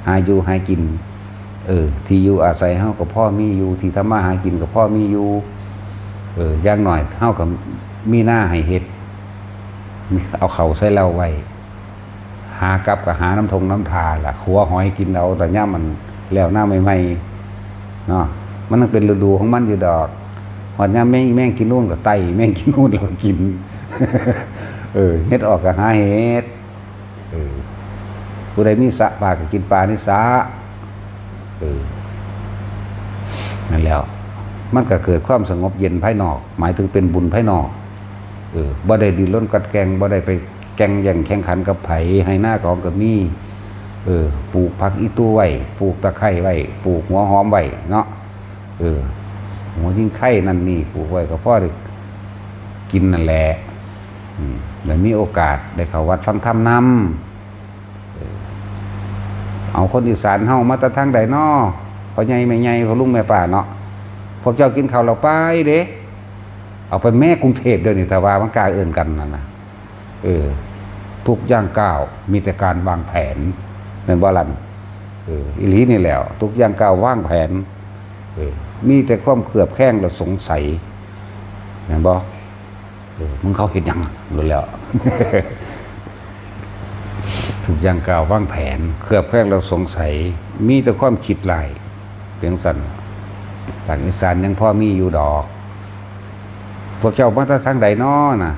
หาอยู่หากิน เออ ที่อยู่อาศัยเฮาก็พอมีอยู่ ที่ทำมาหากินก็พอมีอยู่ เออ อย่างน้อยเฮาก็มีนาให้เฮ็ด เอาข้าวใส่เล้าไว้ หากับก็หาน้ำทงน้ำทาล่ะ ขัวหอยกินเอา แต่ยามมันแล้วนาใหม่ๆ เนาะ มันยังเป็นฤดูของมันอยู่ดอก ฮอดยามแมง แมงกินนูนก็ไต่ แมงกินนูนแล้วก็กิน เออ เห็ดออกก็หาเห็ด เออ ผู้ใดมีสระปลาก็กินปลาในสระ เออ นั่นแหล้ว มันก็เกิดความสงบเย็นภายนอก หมายถึงเป็นบุญภายนอก เออ บ่ได้ดิ้นรนกัดแก่ง บ่ได้ไปแก่งแย่งแข่งขันกับไผ ไฮ่นาของก็มี เออ ปลูกผักอีตู้ไว้ ปลูกตะไคร้ไว้ ปลูกหัวหอมไว้เนาะ เออ หัวชิงไคนั่นนี่ ปลูกไว้ก็พอได้กินนั่นแหละ อืม แล้วมีโอกาสได้เข้าวัดฟังธรรมนำ เออ เอาคนอีสานเฮามาแต่ทางใดน้อ พ่อใหญ่แม่ใหญ่ พ่อลุงแม่ป้าเนาะ พวกเจ้ากินข้าวแล้วไปเด้ เอาไปแม่กรุงเทพฯเดี๋ยวนี้ ถ้าว่ามันกล้าเอิ้นกันนั่นนะ เออ ทุกย่างก้าวมีแต่การวางแผน แม่นบ่ล่ะ เออ อีหลีนี่แหล้ว ทุกอย่างก้าววางแผน เออ มีแต่ความเคลือบแคลงและสงสัย แม่นบ่ เออ มึงเขาเฮ็ดหยังโลดแหล้ว ทุกอย่างก้าววางแผน เคลือบแคลงและสงสัย มีแต่ความคิดร้าย เพียงซั่น ภาคอีสานยังพอมีอยู่ดอก พวกเจ้ามาแต่ทางใดน้อน่ะ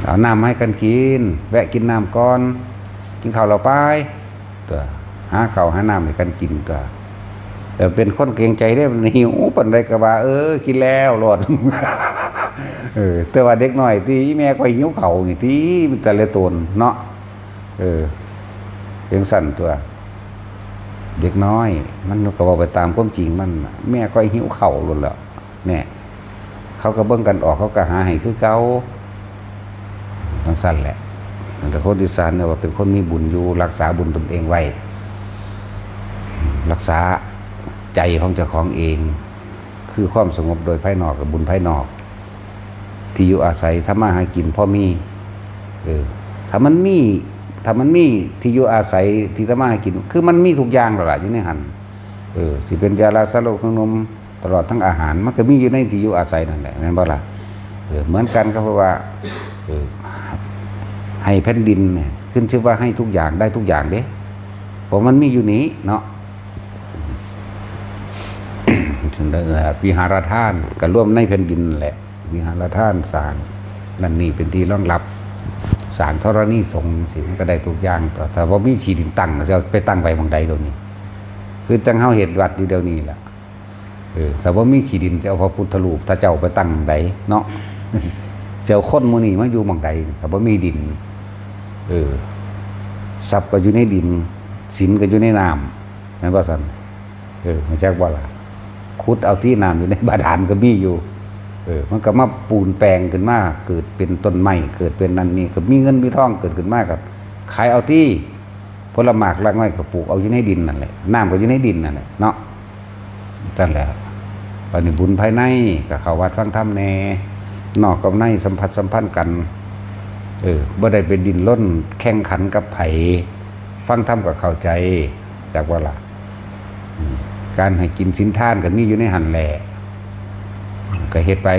เอาน้ำมาให้กันกิน แวะกินน้ำก่อน กินข้าวแล้วไป ตัว หาข้าวหาน้ำให้กันกินตัว แต่เป็นคนเกรงใจเด้ มันหิวปานใดก็ว่า เออ กินแล้วโลด เออ แต่ว่าเด็กน้อยติ อีแม่ข้อยหิวข้าวนี่ติ มันแต่ละตนเนาะ เออ เพียงซั่นตัว เด็กน้อย มันก็เว้าไปตามความจริงมัน แม่ข้อยหิวข้าวโลดแหล้ว แน่ เขาก็เบิ่งกันออก เขาก็หาให้คือเก่า จั่งซั่นแหละ แต่คนอีสานเนี่ยว่าเป็นคนมีบุญอยู่ รักษาบุญตนเองไว้ รักษาใจของเจ้าของเอง คือความสงบโดยภายนอกกับบุญภายนอก ที่อยู่อาศัยทำมาหากินพอมี เออ ถ้ามันมี ถ้ามันมีที่อยู่อาศัยที่ทำมาหากิน คือมันมีทุกอย่างแล้วล่ะอยู่ในหั่น เออ สิเป็นยาลาสลบเครื่องนม ตลอดทั้งอาหาร มันก็มีอยู่ในที่อยู่อาศัยนั่นแหละ แม่นบ่ล่ะ เออ เหมือนกันก็เพราะว่า เออ ให้แผ่นดินเนี่ย ขึ้นชื่อว่าให้ทุกอย่าง ได้ทุกอย่างเด้ เพราะมันมีอยู่นี้เนาะ ถึงได้ เอ่อ วิหารทานก็รวมในแผ่นดินนั่นแหละ วิหารทานสร้างนั่นนี่เป็นที่รองรับ สร้างธรณีสงฆ์สิ มันก็ได้ทุกอย่าง แต่ถ้าบ่มีที่ดินตั้ง จะเอาไปตั้งไว้หม่องใดเดี๋ยวนี้ คือจั่งเฮาเฮ็ดวัดอยู่เดี๋ยวนี้ล่ะ เออ ถ้าบ่มีขี้ดิน จะเอาพระพุทธรูป ถ้าเจ้าไปตั้งหม่องใดเนาะ จะเอาคนหมู่นี้มาอยู่หม่องใด ถ้าบ่มีดิน เออ ทรัพย์ก็อยู่ในดิน ศีลก็อยู่ในน้ำ แม่นบ่ซั่น เออ รู้จักบ่ล่ะ ขุดเอาที่น้ำอยู่ในบาดาลก็มีอยู่ เออ มันก็มาปูนแปลงขึ้นมา เกิดเป็นต้นไม้ เกิดเป็นนั่นนี่ ก็มีเงินมีทองเกิดขึ้นมา ก็ขายเอาที่ ผลหมากรากไม้ก็ปลูกเอาอยู่ในดินนั่นแหละ น้ำก็อยู่ในดินนั่นแหละเนาะ จั่งซั่นแหละ บัดนี้บุญภายในก็เข้าวัดฟังธรรมแหน่ นอกกับในสัมผัสสัมพันธ์กัน เออ บ่ได้ไปดิ้นรนแข่งขันกับไผ ฟังธรรมก็เข้าใจ จักบ่ล่ะ อืม การให้กินศีลทานก็มีอยู่ในหั่นแหละ ก็เฮ็ดไป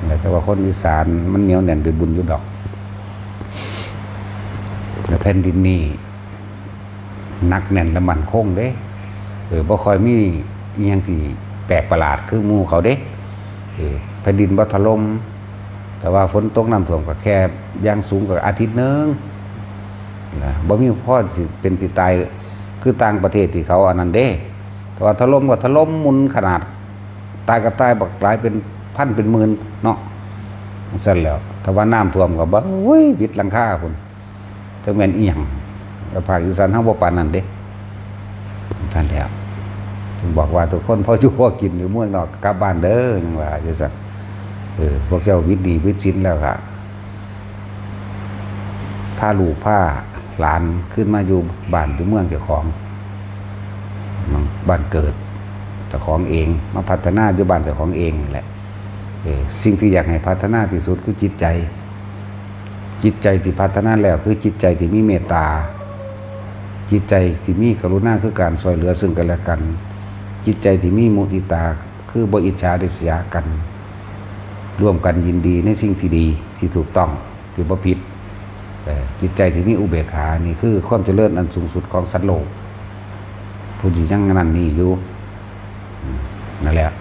แล้วแต่ว่าคนอีสานมันเหนียวแน่นด้วยบุญอยู่ดอก แล้วแผ่นดินนี่หนักแน่นและมั่นคงเด้ เออ บ่ค่อยมีอิหยังที่แปลกประหลาดคือหมู่เขาเด้ เออ แผ่นดินบ่ถล่ม แต่ว่าฝนตกน้ำท่วมก็แค่อย่างสูงก็อาทิตย์หนึ่งนะ บ่มีพอสิเป็นสิตายคือต่างประเทศที่เขาอันนั้นเด้ แต่ว่าถล่มก็ถล่มหมุนขนาด ตายก็ตายบักหลายเป็นพันเป็นหมื่นเนาะ จั่งซั่นแหล้ว ถ้าว่าน้ำท่วมก็บ่ โอ้ย วิดหลังคาพุ้น จักแม่นอีหยัง แต่ภาคอีสานเฮาบ่ปานนั้นเด้ จั่งซั่นแหล้ว จึงบอกว่าทุกคนพออยู่พอกินอยู่เมืองนอกกลับบ้านเด้อ ยังว่าจั่งซั่น เออ พวกเจ้าวิดหนี้วิดสินแล้วก็ พาลูกพาหลานขึ้นมาอยู่บ้านอยู่เมืองเจ้าของ บ้านเกิดเจ้าของเอง มาพัฒนาอยู่บ้านเจ้าของเองนั่นแหละ เออ สิ่งที่อยากให้พัฒนาที่สุดคือจิตใจ จิตใจที่พัฒนาแล้วคือจิตใจที่มีเมตตา จิตใจที่มีกรุณาคือการช่วยเหลือซึ่งกันและกัน จิตใจที่มีมุทิตาคือบ่อิจฉาริษยากัน ร่วมกันยินดีในสิ่งที่ดีที่ถูกต้องที่บ่ผิด เอ่อ จิตใจที่มีอุเบกขานี่คือความเจริญอันสูงสุดของสัตว์โลก ผู้ที่ยังนั่นนี่อยู่ อืม นั่นแหละ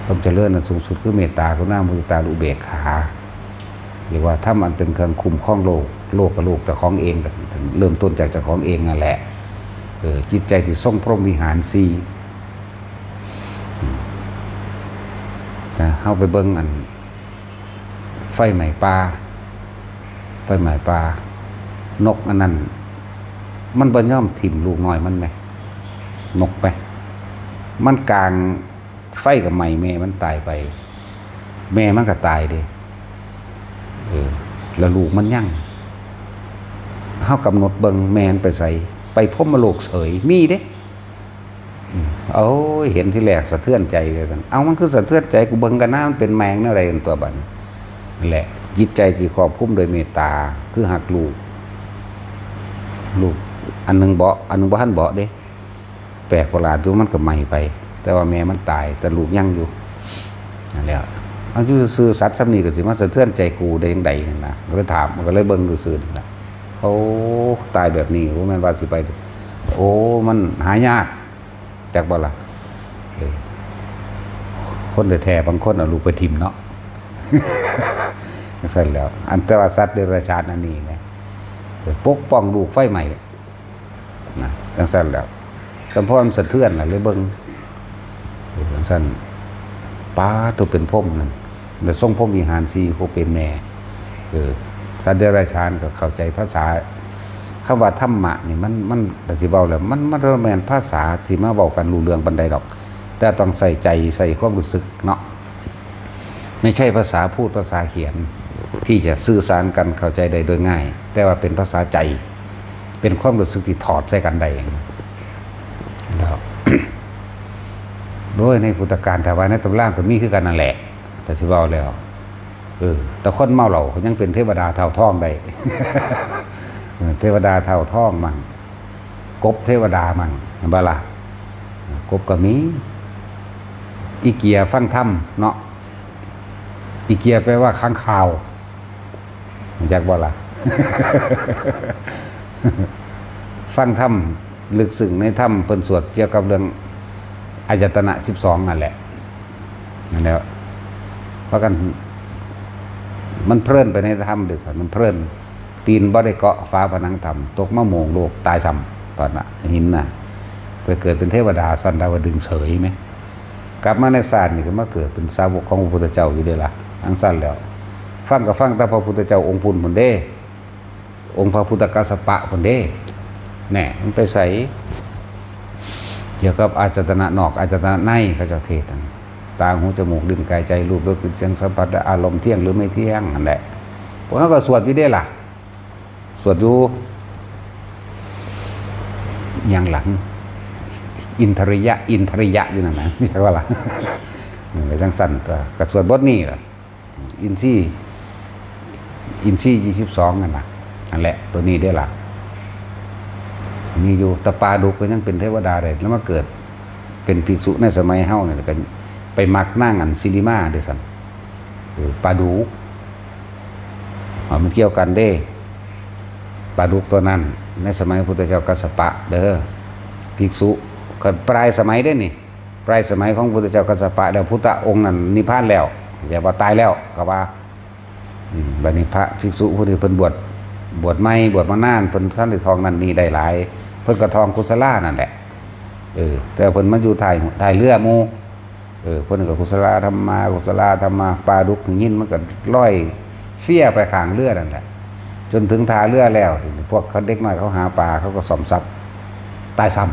ความเจริญอันสูงสุดคือเมตตากรุณามุทิตาอุเบกขา เรียกว่าธรรมอันเป็นเครื่องคุ้มครองโลก โลกกับโลกเจ้าของเอง เริ่มต้นจากเจ้าของเองนั่นแหละ เออ จิตใจที่ทรงพรหมวิหารสี่ นะ เฮาไปเบิ่งอัน ไฟไหม้ป่า ไฟไหม้ป่า นกอันนั้น มันบ่ยอมถิ่มลูกน้อยมันแหม นกไป มันกางไฟก็ไหม้แม่มันตายไป แม่มันก็ตายเด้ เออ แล้วลูกมันยัง เฮากำหนดเบิ่งแม่มันไปไส ไปพรหมโลกเสย มีเด้ อืม โอ้ย เห็นทีแรกสะเทือนใจเลยกัน เอา มันคือสะเทือนใจ กูเบิ่งกันนะ มันเป็นแมงแนวใดกันตัวบัดนี้ นั่นแหละ จิตใจที่ครอบคลุมโดยเมตตา คือฮักลูก ลูกอันหนึ่งเบาะ อันหนึ่งบ่ทันเบาะเด้ แปลกประหลาดอยู่ มันก็ไหม้ไป แต่ว่าแม่มันตาย แต่ลูกยังอยู่ นั่นแหละ เอาอยู่ซื่อๆ สัตว์ส่ำนี้ก็สิมาสะเทือนใจกูได้จั่งใดนั่นนะ ก็เลยถาม มันก็เลยเบิ่งซื่อๆ นี่ล่ะ โอ้ ตายแบบนี้ โอ้ แม่นว่าสิไป โอ้ มันหายาก จักบ่ล่ะ เออ คนแท้ๆ บางคนเอาลูกไปถิ่มเนาะ จั่งซั่นแหล้ว อันแต่ว่าสัตว์เดรัจฉานอันนี้นะ เออ ปกป้องลูกไฟไหม้ นะ จั่งซั่นแหล้ว สำเพราะมันสะเทือนน่ะ เลยเบิ่ง เออ จั่งซั่น ป๊าด ตัวเป็นพรหมนั่น แล้วทรงพรหมวิหารสี่ ผู้เป็นแม่ เออ สัตว์เดรัจฉานก็เข้าใจภาษา คำว่าธรรมะนี่มัน มัน ก็สิเว้าแล้ว มัน มันบ่แม่นภาษาที่มาเว้ากันรู้เรื่องปานใดดอก แต่ต้องใส่ใจ ใส่ความรู้สึกเนาะ ไม่ใช่ภาษาพูด ภาษาเขียน ที่จะสื่อสารกันเข้าใจได้โดยง่าย แต่ว่าเป็นภาษาใจ เป็นความรู้สึกที่ถอดใส่กันได้ แล้ว โดยในพุทธกาล ถ้าว่าในตำราก็มีคือกันนั่นแหละ แต่สิเว้าแล้ว เออ แต่คนเมาเหล้าก็ยังเป็นเทวดาเท่าทองได้ เออ เทวดาเท่าทองมั่ง กบเทวดามั่ง เห็นบ่ล่ะ กบก็มี อีเกียฟังธรรมเนาะ อีเกียแปลว่าค้างคาว รู้จักบ่ล่ะ ฟังธรรม ลึกซึ้งในธรรม เพิ่นสวดเกี่ยวกับเรื่องอายตนะสิบสองนั่นแหละ นั่นแหละ พากัน มันเพลินไปในธรรมเด้อ มันเพลิน ตีนบ่ได้เกาะฝาผนังธรรม ตกมาโหม่งโลก ตายซ้ำ ตอนน่ะ หินน่ะ ไปเกิดเป็นเทวดาชั้นดาวดึงส์เฉยแหม กลับมาในชาตินี้ก็มาเกิดเป็นสาวกของพระพุทธเจ้าอยู่เด้ล่ะ จั่งซั่นแหล้ว ฟังก็ฟังแต่พระพุทธเจ้าองค์พุ้นพุ้นเด้ องค์พระพุทธกัสสปะพุ้นเด้ แน่ มันไปไส เกี่ยวกับอายตนะนอก อายตนะใน เขาเจ้าเทศน์นั่น ตา หู จมูก ลิ้น กาย ใจ รูป รส กลิ่น เสียง สัมผัส และอารมณ์ เที่ยงหรือไม่เที่ยง นั่นแหละ พวกเขาก็สวดอยู่เด้ล่ะ สวดอยู่ อย่างหลัง อินทริยะ อินทริยะอยู่นั่นนะ เรียกว่าล่ะ เออ จั่งซั่นตัว ก็สวดบทนี้ล่ะ อินทรีย์ อินทรีย์ยี่สิบสองนั่นน่ะ นั่นแหละ ตัวนี้เด้ล่ะ มีอยู่ แต่ปลาดุกก็ยังเป็นเทวดาได้ แล้วมาเกิดเป็นภิกษุในสมัยเฮานี่ แล้วก็ไปมักนางอันสิริมาเด้ซั่น เออ ปลาดุก อ๋อ มันเกี่ยวกันเด้ ปลาดุกตัวนั้น ในสมัยพุทธเจ้ากัสสปะเด้อ ภิกษุ ก็ปลายสมัยเด้นี่ ปลายสมัยของพุทธเจ้ากัสสปะแล้ว พุทธองค์นั้นนิพพานแล้ว เรียกว่าตายแล้ว ก็ว่า อืม บัดนี้พระภิกษุผู้นี้เพิ่นบวช บวชใหม่ บวชมานาน เพิ่นทันได้ท่องนั่นนี่ได้หลาย เพิ่นก็ท่องกุศลานั่นแหละ เออ แต่เพิ่นมาอยู่ท้าย ท้ายเรือหมู่ เออ เพิ่นก็กุศลาธัมมา กุศลาธัมมา ปลาดุกได้ยินมันก็ลอยเฟียไปข้างเรือนั่นแหละ จนถึงท่าเรือแล้ว พวกเขาเด็กน้อยเขาหาปลา เขาก็ซ้อมทรัพย์ ตายซ้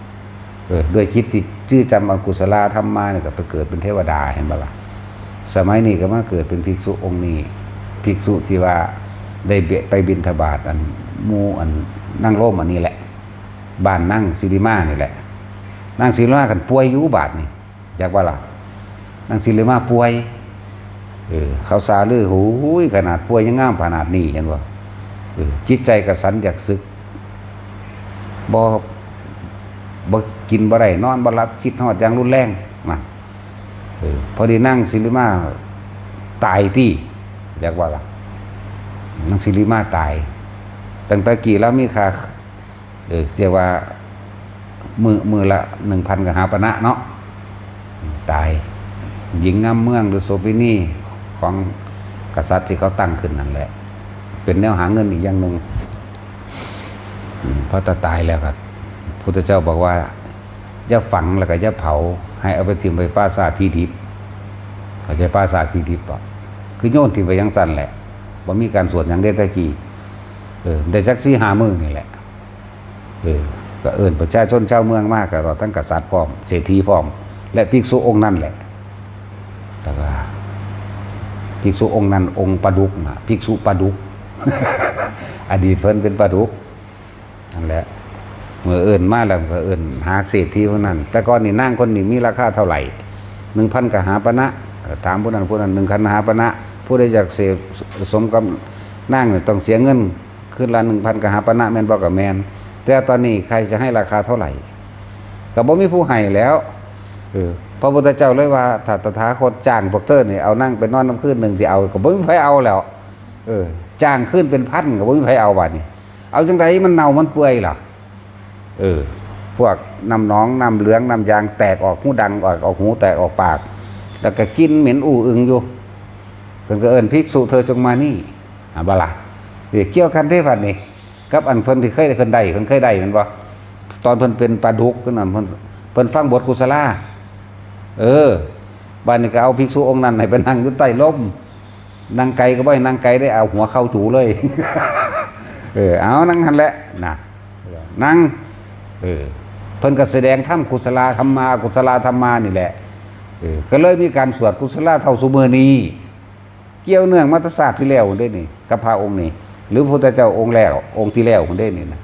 ำ เออ ด้วยจิตที่จื้อจำอกุศลาธัมมานี่ก็ไปเกิดเป็นเทวดา เห็นบ่ล่ะ สมัยนี้ก็มาเกิดเป็นภิกษุองค์นี้ ภิกษุที่ว่าได้ไปบิณฑบาตอันหมู่อันนางโรมอันนี้แหละ บ้านนางสิริมานี่แหละ นางสิริมาคันป่วยอยู่บาดนี่ จักว่าล่ะ นางสิริมาป่วย เออ เขาสาลือ โอ้ย ขนาดป่วยยังงามขนาดนี้ เห็นบ่ เออ จิตใจกระสันอยากสึก บ่ บ่กินบ่ได้ นอนบ่หลับ คิดฮอดอย่างรุนแรง นั่น เออ พอดีนางสิริมาตายติ จักว่าล่ะ นางสิริมาตาย ตั้งแต่กี้ลาวมีค่า เออ เรียกว่า มื้อ มื้อละหนึ่งพันกหาปณะเนาะ ตาย หญิงงามเมืองหรือโสเภณีของกษัตริย์ที่เขาตั้งขึ้นนั่นแหละ เป็นแนวหาเงินอีกอย่างหนึ่ง อืม พอตาตายแล้วก็ พุทธเจ้าบอกว่า อย่าฝังแล้วก็อย่าเผา ให้เอาไปถิ่มไว้ป่าช้าผีดิบ เข้าใจป่าช้าผีดิบบ่ คือโยนถิ่มไปจั่งซั่นแหละ บ่มีการสวดหยังเด้แต่กี้ เออ ได้จักสี่ห้ามื้อนี่แหละ เออ ก็เอิ้นประชาชนชาวเมืองมา ก็รอดทั้งกษัตริย์พร้อม เศรษฐีพร้อม และภิกษุองค์นั้นแหละ แต่ว่าภิกษุองค์นั้นองค์ปลาดุกน่ะ ภิกษุปลาดุก อดีตเพิ่นเป็นปลาดุก นั่นแหละ เมื่อเอิ้นมาแล้วก็เอิ้นหาเศรษฐีคนนั้น แต่ก่อนนี่นางคนนี้มีราคาเท่าไหร่ หนึ่งพันกหาปณะ ถามผู้นั้นผู้นั้น หนึ่งพันกหาปณะ ผู้ใดอยากเสพสมกับนางนี่ต้องเสียเงิน คืนละหนึ่งพันกหาปณะ แม่นบ่ ก็แม่น แต่ตอนนี้ใครจะให้ราคาเท่าไหร่ ก็บ่มีผู้ให้แล้ว เออ พระพุทธเจ้าเลยว่า ถ้าตถาคตจ้างพวกเธอนี่ เอานั่งไปนอนนำคืนหนึ่ง สิเอา ก็บ่มีไผเอาแล้ว เออ จ้างคืนเป็นพันก็บ่มีไผเอา บาดนี้ เอาจังใด มันเน่ามันเปื่อยล่ะ เออ พวกน้ำหนอง น้ำเหลือง น้ำยางแตกออกหูดัง ออก ออกหูแตกออกปาก แล้วก็กลิ่นเหม็นอู้อึงอยู่ เพิ่นก็เอิ้น ภิกษุเธอจงมานี่ อ่ะบ่ล่ะ เดี๋ยวเกี่ยวกันเด้ บัดนี้ กับอันเพิ่นที่เคยได้ เพิ่นได้ เพิ่นเคยได้แม่นบ่ ตอนเพิ่นเป็นปลาดุกนั่น เพิ่น เพิ่นฟังบทกุศลา เออ บัดนี้ก็เอาภิกษุองค์นั้นให้ไปนั่งอยู่ใต้ร่ม นั่งไกลก็บ่ให้นั่งไกลได้ เอาหัวเข้าจูเลย เออ เอานั่งหั่นแหละนะ นั่ง เออ เพิ่นก็แสดงธรรม กุศลาธัมมา อกุศลาธัมมานี่แหละ เออ ก็เลยมีการสวดกุศลาเท่าซุมื้อนี้ เกี่ยวเนื่องมาแต่ชาติที่แล้วเด้นี่ กับพระองค์นี้ หรือพระพุทธเจ้าองค์แล้ว องค์ที่แล้วเด้นี่นะ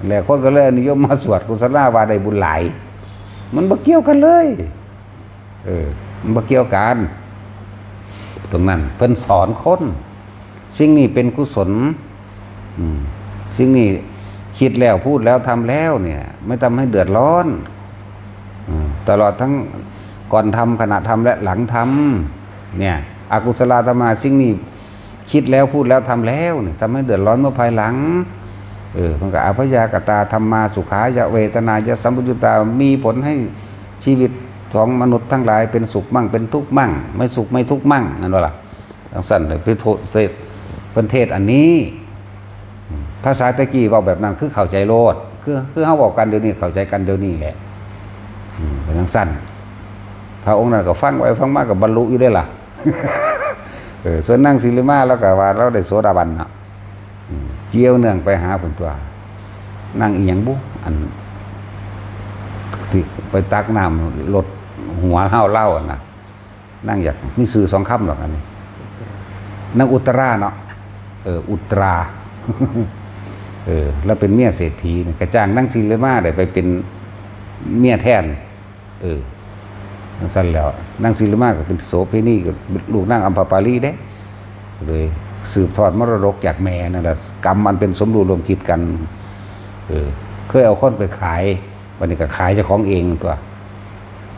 แล้วคนก็เลยนิยมมาสวดกุศลาว่าได้บุญหลาย มันบ่เกี่ยวกันเลย เออ มันบ่เกี่ยวกัน ตรงนั้นเพิ่นสอนคน สิ่งนี้เป็นกุศล อืม สิ่งนี้คิดแล้วพูดแล้วทำแล้วเนี่ย ไม่ทำให้เดือดร้อน อืม ตลอดทั้งก่อนทำ ขณะทำ และหลังทำเนี่ย อกุศลาธัมมา สิ่งนี้คิดแล้วพูดแล้วทำแล้วเนี่ย ทำให้เดือดร้อนเมื่อภายหลัง เออ มันก็ อพยากตาธัมมา สุขายะเวทนายะสัมปยุตตา มีผลให้ชีวิตของมนุษย์ทั้งหลายเป็นสุขมั่งเป็นทุกข์มั่ง ไม่สุขไม่ทุกข์มั่ง นั่นว่าล่ะ จังซั่นเลย ไปโทษเสด เพิ่นเทศน์อันนี้ ภาษาตะกี้เว้าแบบนั้น คือเข้าใจโลด คือ คือเฮาเว้ากันเดี๋ยวนี้ เข้าใจกันเดี๋ยวนี้แหละ อืม เป็นจังซั่น พระองค์นั้นก็ฟังไว้ฟังมาก็บรรลุอยู่เด้ล่ะ เออ ส่วนนางสิริมา ลาวก็ว่าลาวได้โสดาบันเนาะ อืม เกี่ยวเนื่องไปหาเพิ่นตัวนางอีหยังบุ อัน ที่ไปตักน้ำลดหัวเฮาเล่าอะนะ นางอยากมีชื่อสองคำดอกอันนี้ นางอุตราเนาะ เออ อุตรา เออ แล้วเป็นเมียเศรษฐีนี่ ก็จ้างนางสิริมาได้ไปเป็นเมียแทน เออ จังซั่นแล้ว นางสิริมาก็เป็นโสเภณี ก็เป็นลูกนางอัมพปาลีเด้ เลยสืบทอดมรดกจากแม่นั่นแหละ กรรมอันเป็นสมรู้ร่วมคิดกัน เออ เคยเอาคนไปขาย บัดนี้ก็ขายเจ้าของเองตั๊ว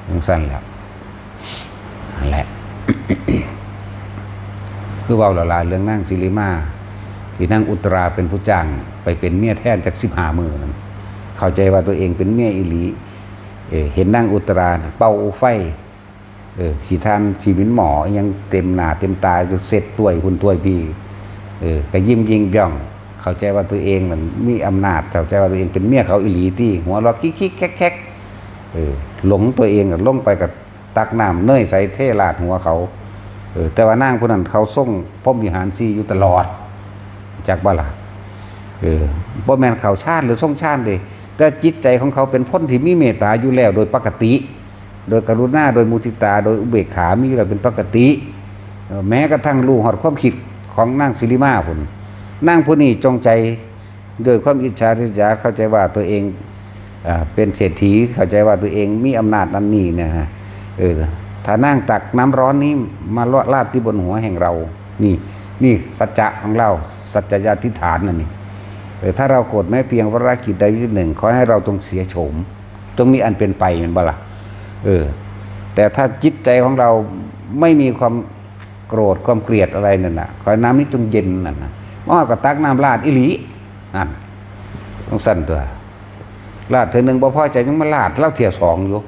จังซั่นแหละ นั่นแหละ คือเว้าแล้วล่ะ เรื่องนางสิริมา ที่นางอุตราเป็นผู้จ้างไปเป็นเมียแทนจักสิบห้ามื้อนั้น เข้าใจว่าตัวเองเป็นเมียอีหลี เออ เห็นนางอุตราเป่าไฟ เออ ขี้ถ่านขี้หมินหม้ออิหยังเต็มหน้าเต็มตา เช็ดถ้วยพุ้นถ้วยพี้ เออ ก็ยิ้มยิ่งย่อง เข้าใจว่าตัวเองนั่นมีอำนาจ เข้าใจว่าตัวเองเป็นเมียเขาอีหลีตี้ หัวเราะคิกๆแคกๆ เออ หลงตัวเองอะ ลงไปก็ตักน้ำเนยใส่เทราดหัวเขา เออ แต่ว่านางผู้นั้นเขาทรงพรหมวิหารสี่อยู่ตลอด จักบ่ล่ะ เออ บ่แม่นเข้าฌานหรือทรงฌานเด้ แต่จิตใจของเขาเป็นคนที่มีเมตตาอยู่แล้วโดยปกติ โดยกรุณา โดยมุทิตา โดยอุเบกขา มีอยู่แล้วเป็นปกติ เออ แม้กระทั่งรู้ฮอดความคิดของนางสิริมาพุ้น นางผู้นี้จงใจ ด้วยความอิจฉาริษยา เข้าใจว่าตัวเอง อ่า เป็นเศรษฐี เข้าใจว่าตัวเองมีอำนาจอันนี้นะฮะ เออ ถ้านางตักน้ำร้อนนี้มาราดที่บนหัวแห่งเรา นี่ นี่สัจจะของเรา สัจจยาธิฐานนั่นนี่ เออ ถ้าเราโกรธแม้เพียงวาระจิตใดวิจิตรหนึ่ง ขอให้เราจงเสียโฉม จงมีอันเป็นไป แม่นบ่ล่ะ เออ แต่ถ้าจิตใจของเราไม่มีความโกรธ ความเกลียดอะไรนั่นน่ะ ขอให้น้ำนี้จงเย็นนั่นน่ะ มันก็ตักน้ำราดอีหลี นั่น จังซั่นตั๊ว ราดเทื่อหนึ่งบ่พอใจยังมาราดลาวเทื่อสองอยู่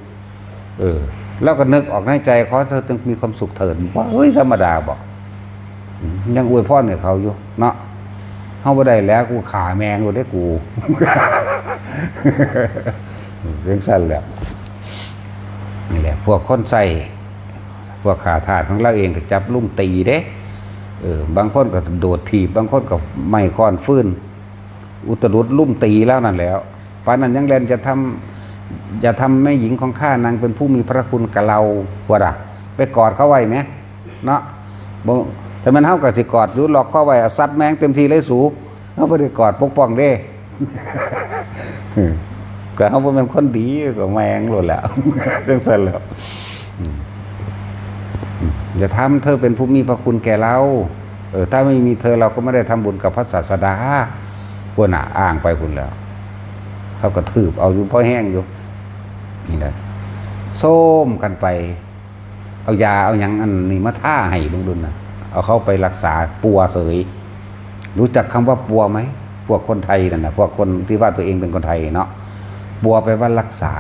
เออ ลาวก็นึกออกในใจ ขอเธอจงมีความสุขเถิด เฮ้ย ธรรมดาบ่ ยังอวยพรให้เขาอยู่เนาะ เฮาบ่ได้แล้ว กูฆ่าแม่งโลดเด้กู จังซั่นแหละ นี่แหละ พวกคนใช้ พวกข้าทาสของลาวเองก็จับลุ่มตีเด้ เออ บางคนก็โดดถีบ บางคนก็ไม้ค้อนฟืน อุตรุดลุ่มตีลาวนั่นแหล้ว ปานนั้นยังแล่นจะทำ จะทำแม่หญิงของข้านางเป็นผู้มีพระคุณกับเรา ว่าล่ะ ไปกอดเขาไว้แหม เนาะ บ่ แต่มันเฮาก็สิกอดอยู่ ล็อกคอไว้ เอาซัดแม่งเต็มที่เลยสู เฮาบ่ได้กอดปกป้องเด้ ก็เฮาบ่แม่นคนดี ก็แม่งโลดแหล้ว จังซั่นแหล้ว อืม อืม อย่าทำเธอเป็นผู้มีพระคุณแก่เรา เออ ถ้าไม่มีเธอเราก็ไม่ได้ทำบุญกับพระศาสดา พุ้นน่ะ อ้างไปพุ้นแล้ว เขากระทืบเอาอยู่ พอแฮงอยู่ นี่แหละ โซมกันไป เอายาเอาหยังอันนี้มาทาให้เบิ่งดูนะ เอาเขาไปรักษาปัวเสย รู้จักคำว่าปัวไหม พวกคนไทยนั่นนะ พวกคนที่ว่าตัวเองเป็นคนไทยเนาะ ปัวแปลว่ารักษา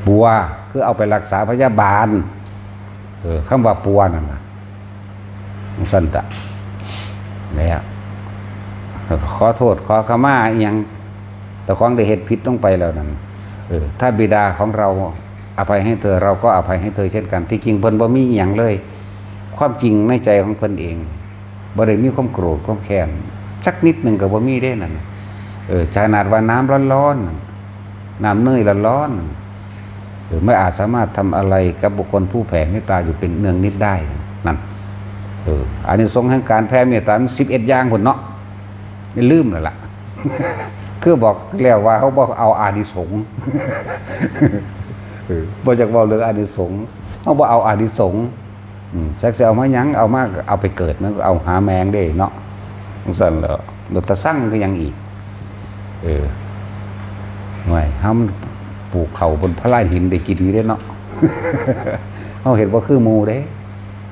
ปัวคือเอาไปรักษาพยาบาล เออ คำว่าปัวนั่นนะ จั่งซั่นตะ แล้ว ขอโทษขอขมาอิหยัง เจ้าของได้เฮ็ดผิดลงไปแล้วนั่น เออ ถ้าบิดาของเราอภัยให้เธอ เราก็อภัยให้เธอเช่นกัน ที่จริงเพิ่นบ่มีอิหยังเลย ความจริงในใจของเพิ่นเอง บ่ได้มีความโกรธความแค้น สักนิดหนึ่งก็บ่มีเด้นั่นน่ะ เออ ขนาดว่าน้ำร้อนๆน่ะ น้ำเนยร้อนๆน่ะ เออ ไม่อาจสามารถทำอะไรกับบุคคลผู้แผ่เมตตาอยู่เป็นเนืองนิดได้ นั่น เออ อานิสงส์แห่งการแผ่เมตตามันสิบเอ็ดอย่างพุ้นเนาะ อย่าลืมแล้วล่ะ คือบอกแล้วว่าเขาบ่เอาอานิสงส์ เออ บ่อยากเว้าเรื่องอานิสงส์ เขาบ่เอาอานิสงส์ อืม จักสิเอามาหยัง เอามา เอาไปเกิด มันก็เอาหาแมงเด้เนาะ จั่งซั่นแหล้ว แล้วตาสั่งคือหยังอีก เออ ห่วย เฮามันปลูกข้าวบนพะลายหินได้กินอยู่เด้เนาะ เฮาเฮ็ดบ่คือหมู่เด้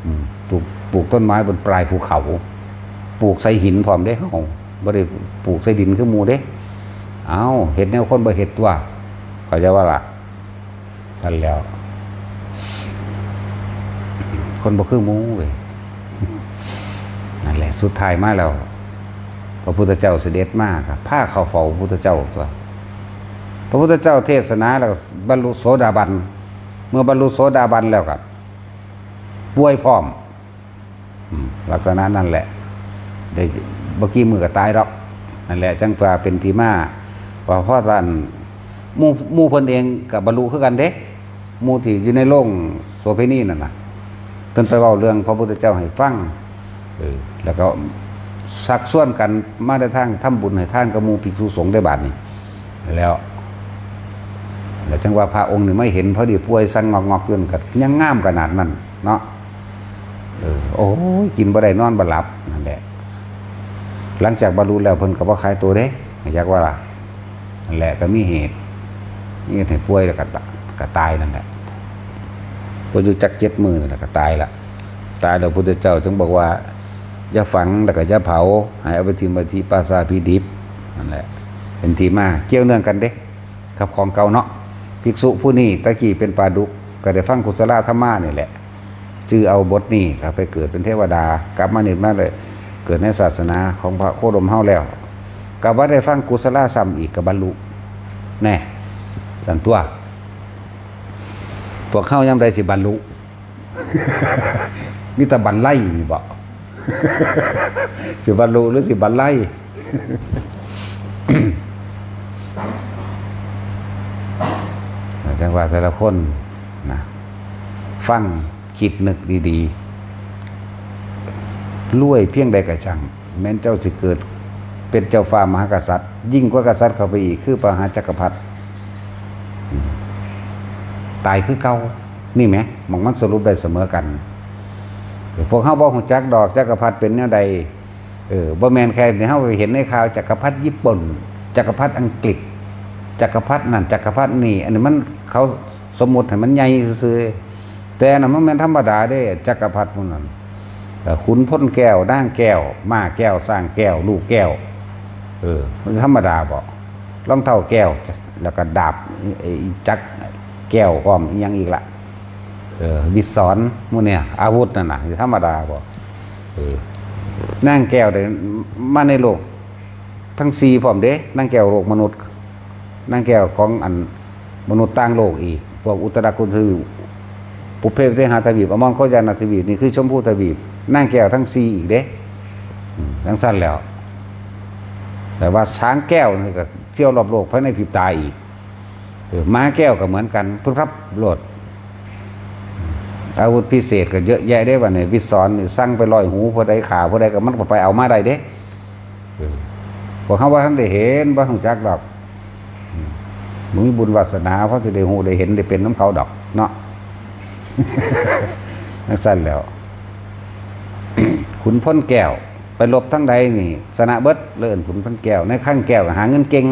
อืม ปลูก ปลูกต้นไม้บนปลายภูเขา ปลูกใส่หินพร้อมเด้ เฮาบ่ได้ปลูกใส่ดินคือหมู่เด้ เอ้า เฮ็ดแนวคนบ่เฮ็ดตั๊ว เข้าใจบ่ล่ะ ซั่นแหล้ว คนบ่คือหมู่เว้ย นั่นแหละ สุดท้ายมาแล้ว พระพุทธเจ้าเสด็จมา ก็พาเข้าเฝ้าพระพุทธเจ้าตั๊ว พระพุทธเจ้าเทศนาแล้วก็บรรลุโสดาบัน เมื่อบรรลุโสดาบันแล้วก็ป่วยพร้อม อืม ลักษณะนั่นแหละ ได้บ่กี่มื้อก็ตายดอก นั่นแหละ จั่งว่าเป็นที่มา ว่าเพราะว่าซั่น หมู่ หมู่เพิ่นเองก็บรรลุคือกันเด้ หมู่ที่อยู่ในโรงโสเภณีนั่นน่ะ เพิ่นไปเว้าเรื่องพระพุทธเจ้าให้ฟัง เออ แล้วก็ชักชวนกันมาในทางทำบุญให้ทานกับหมู่ภิกษุสงฆ์ได้บาดนี้ แล้ว แล้วจั่งว่าพระองค์นี่มาเห็นพอดีป่วยสั่นงอกๆอยู่นั่น ก็ยังงามขนาดนั้นเนาะ เออ โอ้ย กินบ่ได้นอนบ่หลับนั่นแหละ หลังจากบรรลุแล้วเพิ่นก็บ่ขายตัวเด้ อยากว่าล่ะ นั่นแหละก็มีเหตุ มีเหตุให้ป่วยแล้วก็ตะ ก็ตายนั่นแหละ บ่อยู่จักเจ็ดมื้อนั่นแหละก็ตายละ ตายแล้วพุทธเจ้าจึงบอกว่า อย่าฝังแล้วก็อย่าเผา ให้เอาไปทิ้งไว้ที่ป่าช้าผีดิบ นั่นแหละ เป็นที่มา เกี่ยวเนื่องกันเด้ กับของเก่าเนาะ ภิกษุผู้นี้ตะกี้เป็นปลาดุก ก็ได้ฟังกุศลธรรมานี่แหละ จื่อเอาบทนี้แล้วไปเกิดเป็นเทวดา กลับมานี่มาเลย เกิดในศาสนาของพระโคดมเฮาแล้ว ก็บ่ได้ฟังกุศลซ้ำอีกก็บรรลุ แน่ ซั่นตั๊ว พวกเฮายามใดสิบรรลุ มีแต่บันไลนี่บ่ สิบรรลุหรือสิบันไล จั่งว่าแต่ละคนนะ ฟังคิดนึกดีๆ รวยเพียงใดก็ช่าง แม้นเจ้าสิเกิดเป็นเจ้าฟ้ามหากษัตริย์ ยิ่งกว่ากษัตริย์เข้าไปอีก คือพระมหาจักรพรรดิ อืม ตายคือเก่า นี่แหม หม่องมันสรุปได้เสมอกัน พวกเฮาบ่ฮู้จักดอก จักรพรรดิเป็นแนวใด เออ บ่แม่นแค่ที่เฮาไปเห็นในข่าว จักรพรรดิญี่ปุ่น จักรพรรดิอังกฤษ จักรพรรดินั่น จักรพรรดินี่ อันนี้มัน เขาสมมุติให้มันใหญ่ซื่อๆ แต่อันนั้นมันแม่นธรรมดาเด้ จักรพรรดิพวกนั้น เอ่อ ขุนพลแก้ว นางแก้ว ม้าแก้ว ช้างแก้ว ลูกแก้ว เออ มันธรรมดาบ่ รองเท้าแก้ว แล้วก็ดาบ ไอ้จักรแก้วพร้อม อิหยังอีกล่ะ เออ วิศร หมู่เนี่ย อาวุธนั่นน่ะ ธรรมดาบ่ เออ นางแก้วได้มาในโลกทั้งสี่พร้อมเด้ นางแก้วโลกมนุษย์ นางแก้วของอันมนุษย์ต่างโลกอีก พวกอุตรากุลทวีป ปุพเพวิเทหาทวีป อมรโคจรทวีป นี่คือชมพูทวีป นางแก้วทั้งสี่อีกเด้ อืม จั่งซั่นแล้ว แต่ว่าช้างแก้วนี่ก็เที่ยวรอบโลกภายในพริบตาอีก เออ ม้าแก้วก็เหมือนกัน พรึบพรับโลด อาวุธพิเศษก็เยอะแยะเด้ บัดนี้ วิศรนี่สั่งไปร้อยหู ผู้ใดฆ่าผู้ใดก็มันก็ไปเอามาได้เด้ เออ พวกเขาว่าท่านได้เห็น บ่ฮู้จักดอก อืม บ่มีบุญวาสนา พอสิได้ฮู้ได้เห็นได้เป็นนำเขาดอกเนาะ จั่งซั่นแล้ว ขุนพลแก้ว ไปรบทางใดนี่ ชนะเบิด เลยเอิ้นขุนพันแก้ว ในคลังแก้วก็หาเงินเก่ง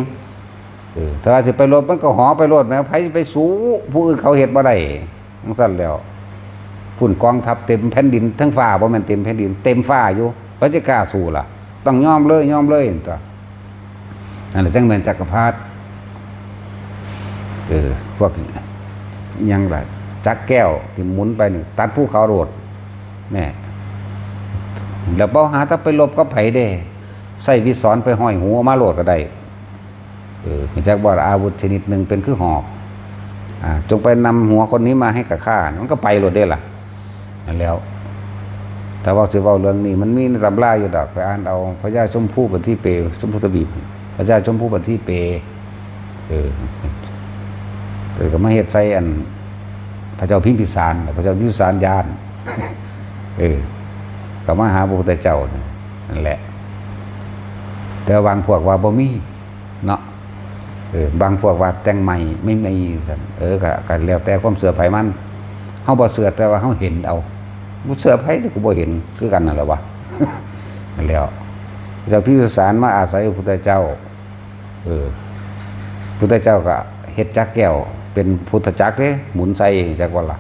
เออ ถ้าว่าสิไปรบมันก็หอไปโลดแหม ไผสิไปสู้ผู้อื่นเขาเฮ็ดบ่ได้ จั่งซั้นแล้ว พุ่นกองทัพเต็มแผ่นดิน ทั้งฟ้า บ่แม่นเต็มแผ่นดิน เต็มฟ้าอยู่ ไผสิกล้าสู้ล่ะ ต้องยอมเลย ยอมเลยตั๊ว นั่นแหละจั่งแม่นจักรพรรดิ เออ พวกหยังล่ะ จักรแก้วที่หมุนไปนี่ ตัดภูเขาโลด แม่ แล้วเฮาหาแต่ไปรบกับไผเด้ ใส่วิสรไปห้อยหัวมาโลดก็ได้ เออ รู้จักบ่ล่ะ อาวุธชนิดหนึ่งเป็นคือหอก อ่า จงไปนำหัวคนนี้มาให้กับข้า มันก็ไปโลดเด้ล่ะ นั่นแล้ว แต่ว่าสิเว้าเรื่องนี้ มันมีในตำราอยู่ดอก ไปอ่านเอา พญาชมพูปันทีเป ชมพูทวีป พญาชมพูปันทีเป เออ เออ ก็มาเฮ็ดใส่อัน พระเจ้าพิมพิสาร พระเจ้าพิมพิสารย้าน เออ ก็มาหาพระพุทธเจ้านั่นแหละ แต่บางพวกว่าบ่มี เนาะ เออ บางพวกว่าแต่งใหม่ ไม่มี ซั่น เออ ก็ ก็แล้วแต่ความเชื่อไผมัน เฮาบ่เชื่อ แต่ว่าเฮาเห็นเอา บ่เชื่อไผ แต่กูบ่เห็น คือกันนั่นแหละวะ นั่นแหล้ว เจ้าพิมพิสารมาอาศัยพระพุทธเจ้า เออ พุทธเจ้าก็เฮ็ดจักรแก้ว เป็นพุทธจักรเด้ หมุนใส่จักรวาลละ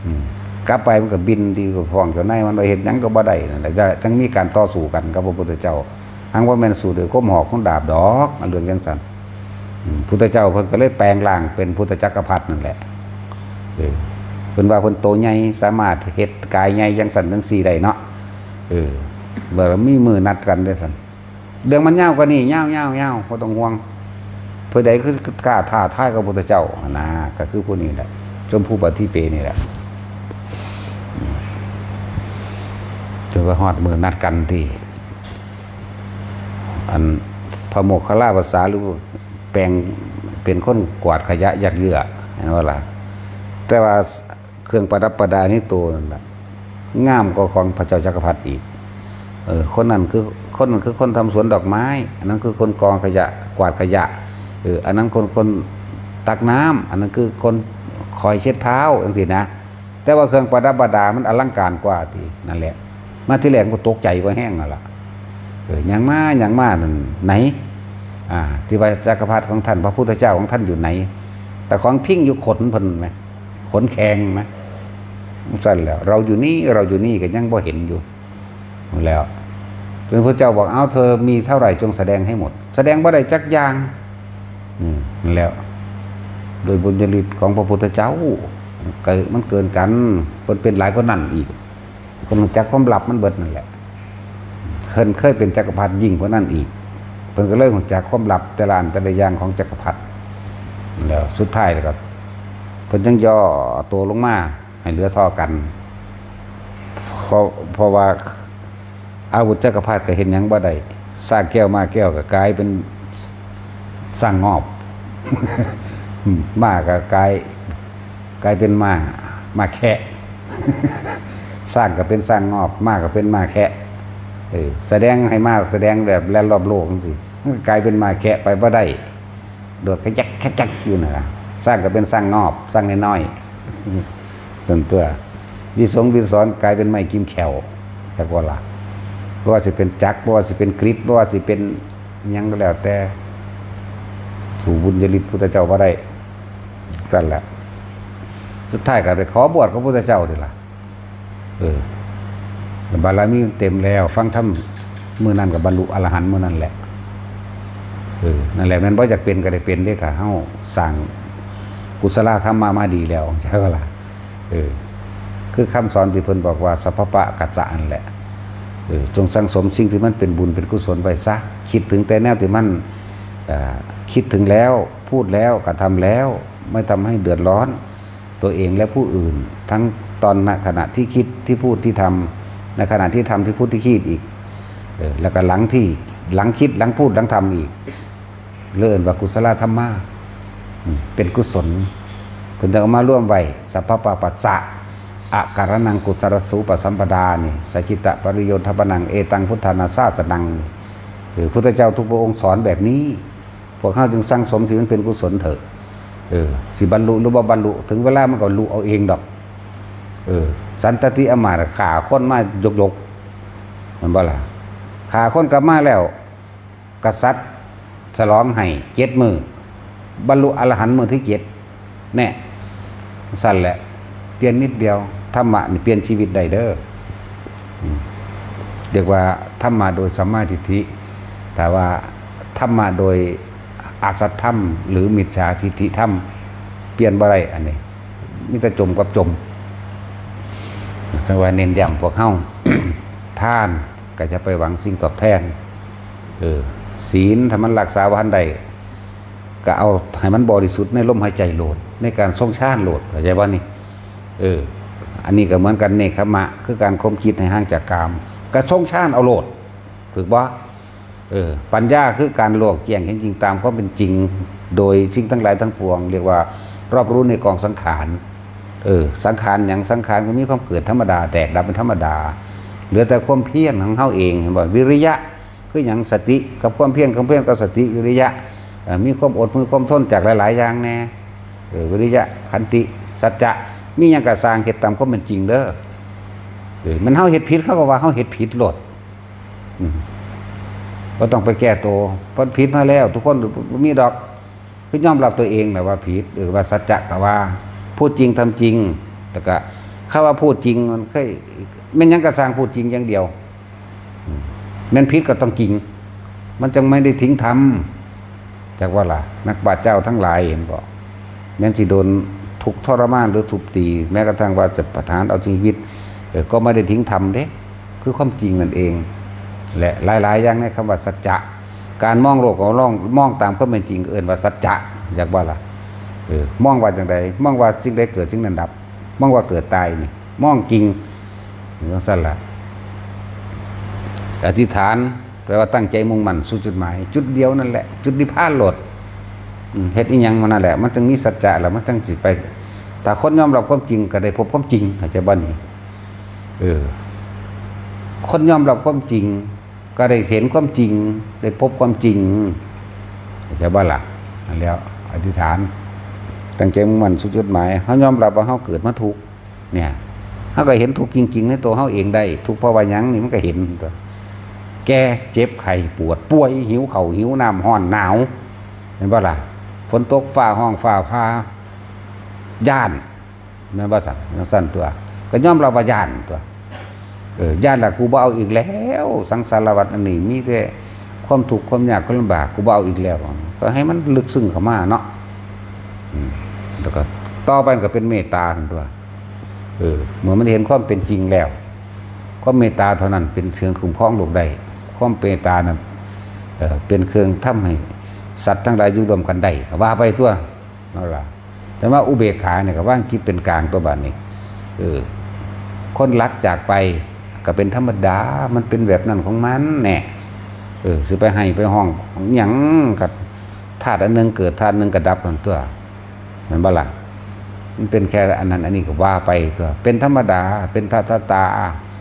อืม กลับไปมันก็บินที่ท้องเจ้าในมัน ว่าเฮ็ดหยังก็บ่ได้นั่นแหละ จะ จั่งมีการต่อสู้กันกับพระพุทธเจ้า หังบ่แม่นสู้ด้วยคมหอกคมดาบดอก อันเรื่องจั่งซั่น อืม พุทธเจ้าเพิ่นก็เลยแปลงร่างเป็นพุทธจักรพรรดินั่นแหละ เออ เพิ่นว่าเพิ่นโตใหญ่ สามารถเฮ็ดกายใหญ่จั่งซั่นจั่งซี่ได้เนาะ เออ บ่มีมื้อนัดกันเด้ซั่น เรื่องมันยาวกว่านี้ ยาวๆๆ บ่ต้องห่วง ผู้ใดคือกล้าท้าทายกับพุทธเจ้าหั่นนะ ก็คือผู้นี้แหละ ชมพูปันทีเปนี่แหละ จนว่าฮอดมื้อนัดกันที่ อันพระโมคคัลลาปัสสาหรือแปลงเป็นคนกวาดขยะยัดเยียด เห็นบ่ล่ะ แต่ว่าเครื่องประดับประดาในตัวนั่นล่ะ งามกว่าของพระเจ้าจักรพรรดิอีก เออ คนนั้นคือ คนนั้นคือคนทำสวนดอกไม้ อันนั้นคือคนกองขยะ กวาดขยะ เออ อันนั้นคน คนตักน้ำ อันนั้นคือคนคอยเช็ดเท้า จั่งซี้นะ แต่ว่าเครื่องประดับประดามันอลังการกว่าติ นั่นแหละ มาทีแรกก็ตกใจว่าแฮงนั่นล่ะ เออ ย่างมา ย่างมานั่น ไหน อ่า ที่ว่าจักรพรรดิของท่าน พระพุทธเจ้าของท่านอยู่ไหน แต่ของพิงอยู่ขนเพิ่นแหม ขนแข้งแหม จั่งซั่นแล้ว เราอยู่นี่ เราอยู่นี่ ก็ยังบ่เห็นอยู่ แล้ว จนพระเจ้าบอก "เอา เธอมีเท่าไหร่จงแสดงให้หมด" แสดงบ่ได้จักอย่าง อืม นั่นแล้ว โดยบุญญาฤทธิ์ของพระพุทธเจ้า เกิด มันเกินกัน เพิ่นเป็นหลายกว่านั้นอีก เพิ่นรู้จักความลับมันเบิดนั่นแหละ เพิ่นเคยเป็นจักรพรรดิยิ่งกว่านั้นอีก เพิ่นก็เลยรู้จักความลับแต่ละอันแต่ละอย่างของจักรพรรดิ แล้วสุดท้ายแล้วก็ เพิ่นจั่งย่อตัวลงมา ให้เหลือเท่ากัน เพราะ เพราะว่าอาวุธจักรพรรดิก็เฮ็ดหยังบ่ได้ ช้างแก้วม้าแก้วก็กลายเป็นช้างงอบ ม้าก็กลาย กลายเป็นม้า ม้าแคะ ช้างก็เป็นช้างงอบ ม้าก็เป็นม้าแคะ เออ แสดงให้ม้าแสดงแบบแล่นรอบโลกจั่งซี้ มันก็กลายเป็นม้าแคะไปบ่ได้ โดดกะแจ๊กกะแจ๊กอยู่นั่นล่ะ ช้างก็เป็นช้างงอบ ช้างน้อยๆ ซั่นตั๊ว วิสงวิสรกลายเป็นไม้กิมแข้ว จักว่าล่ะ บ่ว่าสิเป็นจักร บ่ว่าสิเป็นกริด บ่ว่าสิเป็นหยังก็แล้วแต่ สู้บุญญาฤทธิ์พุทธเจ้าบ่ได้ ซั่นแหละ สุดท้ายก็ไปขอบวชกับพุทธเจ้านี่ล่ะ เออ บารมีมันเต็มแล้ว ฟังธรรมมื้อนั้นก็บรรลุอรหันต์มื้อนั้นแหละ เออ นั่นแหละ แม่นบ่อยากเป็นก็ได้เป็นเด้ ถ้าเฮาสร้างกุศลธรรมมา มาดีแล้ว ใช่บ่ล่ะ เออ คือคำสอนที่เพิ่นบอกว่า สัพพะปัจจะนั่นแหละ เออ จงสั่งสมสิ่งที่มันเป็นบุญเป็นกุศลไว้ซะ คิดถึงแต่แนวที่มัน เอ่อ คิดถึงแล้ว พูดแล้ว กระทำแล้ว ไม่ทำให้เดือดร้อน ตัวเองและผู้อื่น ทั้งตอนขณะที่คิด ที่พูด ที่ทำ ในขณะที่ทำ ที่พูด ที่คิดอีก เออ แล้วก็หลังที่ หลังคิด หลังพูด หลังทำอีก เรียกว่ากุศลธรรมา อืม เป็นกุศล เพิ่นจะเอามารวมไว้ สัพพะปัจจะ อาการนังกุศลสูปสัมปดานี่ สัจจิตะปริโยธปนัง เอตังพุทธานาสาสนัง นี่ เออ พุทธเจ้าทุกพระองค์สอนแบบนี้ พวกเฮาจึงสั่งสมสิ่งมันเป็นกุศลเถอะ เออ สิบรรลุหรือบ่บรรลุ ถึงเวลามันก็รู้เอาเองดอก เออ สันตติอำมาตย์ฆ่าคนมายกๆ แม่นบ่ล่ะ ฆ่าคนกลับมาแล้ว กษัตริย์ฉลองให้เจ็ดมื้อ บรรลุอรหันต์มื้อที่เจ็ด แน่ สั้นแหละ เปลี่ยนนิดเดียว ธรรมะนี่เปลี่ยนชีวิตได้เด้อ อืม เรียกว่าธรรมะโดยสัมมาทิฏฐิ แต่ว่าธรรมะโดยอสัตธรรม หรือมิจฉาทิฏฐิธรรม เปลี่ยนบ่ได้ อันนี้ มีแต่จมกับจม จั่งว่าเน้นย้ำพวกเฮา ทานก็จะไปหวังสิ่งตอบแทน เออ ศีลถ้ามันรักษาบ่ทันได้ ก็เอาให้มันบริสุทธิ์ในลมหายใจโลด ในการทรงฌานโลด เข้าใจบ่นี่ เออ อันนี้ก็เหมือนกัน เนกขัมมะ คือการข่มจิตให้ห่างจากกาม ก็ทรงฌานเอาโลด ถูกบ่ เออ ปัญญาคือการโลกแจ้งเห็นจริงตามความเป็นจริง โดยสิ่งทั้งหลายทั้งปวง เรียกว่ารอบรู้ในกองสังขาร เออ สังขารหยัง สังขารก็มีความเกิดธรรมดา แตกดับเป็นธรรมดา เหลือแต่ความเพียรของเฮาเอง เห็นบ่ วิริยะ คือหยัง สติกับความเพียร ความเพียรกับสติ วิริยะ เอ่อ มีความอด มีความทนจากหลายๆอย่างแน่ เออ วิริยะ ขันติ สัจจะ มีหยังก็สร้างเฮ็ดตามความเป็นจริงเด้อ เออ มันเฮาเฮ็ดผิด เขาก็ว่าเฮาเฮ็ดผิดโลด อืม บ่ต้องไปแก้ตัว เพิ่นผิดมาแล้ว ทุกคนมีดอก คือยอมรับตัวเองแหละว่าผิด เออ ว่าสัจจะก็ว่า พูดจริงทำจริง แล้วก็ คำว่าพูดจริงมันเคย แม่นหยังก็สร้างพูดจริงอย่างเดียว อืม แม่นผิดก็ต้องจริง มันจั่งไม่ได้ทิ้งธรรม จักว่าล่ะ นักปราชญ์เจ้าทั้งหลายเห็นบ่ แม้นสิโดนทุกข์ทรมานหรือทุบตี แม้กระทั่งว่าจะประหารเอาชีวิต เออ ก็ไม่ได้ทิ้งธรรมเด้ คือความจริงนั่นเอง และหลายๆอย่างในคำว่าสัจจะ การมองโลกของเรา มองตามความเป็นจริง เอิ้นว่าสัจจะ จักว่าล่ะ เออ มองว่าจั่งใด มองว่าสิ่งใดเกิดสิ่งนั้นดับ มองว่าเกิดตายนี่ มองจริง จั่งซั่นล่ะ อธิษฐาน แปลว่าตั้งใจมุ่งมั่นสู่จุดหมาย จุดเดียวนั่นแหละ จุดนิพพานโลด อืม เฮ็ดอีหยังมานั่นแหละ มันจั่งมีสัจจะแล้ว มันจั่งสิไป ถ้าคนยอมรับความจริงก็ได้พบความจริง เข้าใจบ่นี่ เออ คนยอมรับความจริง ก็ได้เห็นความจริง ได้พบความจริง เข้าใจบ่ล่ะ นั่นแหละ อธิษฐาน ตั้งใจมุ่งมั่นสู่จุดหมาย เฮายอมรับว่าเฮาเกิดมาทุกข์ เนี่ย เฮาก็เห็นทุกข์จริงๆในตัวเฮาเองได้ ทุกข์เพราะว่าหยังนี่มันก็เห็นตัว แก่ เจ็บ ไข้ ปวด ป่วย หิวข้าว หิวน้ำ ร้อน หนาว เห็นบ่ล่ะ ฝนตก ฟ้าร้อง ฟ้าผ่า ย้าน แม่นบ่ซั่น จั่งซั่นตัว ก็ยอมรับว่าย้านตัว เออ ย้านละ กูบ่เอาอีกแล้ว สังสารวัฏอันนี้ มีแต่ความทุกข์ ความยาก ความลำบาก กูบ่เอาอีกแล้ว ก็ให้มันลึกซึ้งเข้ามาเนาะ อืม แล้วก็ต่อไปมันก็เป็นเมตตาหั่นตัว เออ เมื่อมันเห็นความเป็นจริงแล้ว ความเมตตาเท่านั้นเป็นเครื่องคุ้มครองโลกได้ ความเมตตานั้น เอ่อ เป็นเครื่องทำให้สัตว์ทั้งหลายอยู่ร่วมกันได้ ก็ว่าไปตัว นั่นล่ะ แต่ว่าอุเบกขาเนี่ยก็วางจิตเป็นกลางตัวบัดนี้ เออ คนรักจากไปก็เป็นธรรมดา มันเป็นแบบนั้นของมันแน่ เออ สิไปไห้ไปฮ้องหยัง กับธาตุอันหนึ่งเกิด ธาตุหนึ่งก็ดับนั่นตัว แม่นบ่ล่ะ มันเป็นแค่อันนั้นอันนี้ก็ว่าไปตัว เป็นธรรมดา เป็นธาตุตา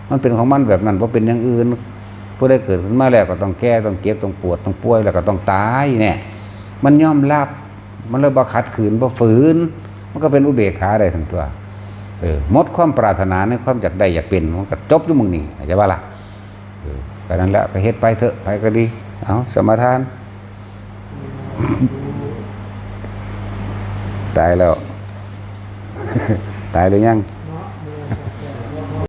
มันเป็นของมันแบบนั้น บ่เป็นอย่างอื่น ผู้ใดเกิดขึ้นมาแล้วก็ต้องแก่ ต้องเจ็บ ต้องปวด ต้องป่วย แล้วก็ต้องตายแน่ มันยอมรับ มันเลยบ่ขัดขืน บ่ฝืน มันก็เป็นอุเบกขาได้ทั้งตัว เออ หมดความปรารถนาในความอยากได้อยากเป็น มันก็จบอยู่หม่องนี้ เข้าใจบ่ล่ะ เออ ก็นั่นแหละ ไปเฮ็ดไปเถอะ ไปก็ดี เอา สมาทาน ตายแล้ว ตายหรือยัง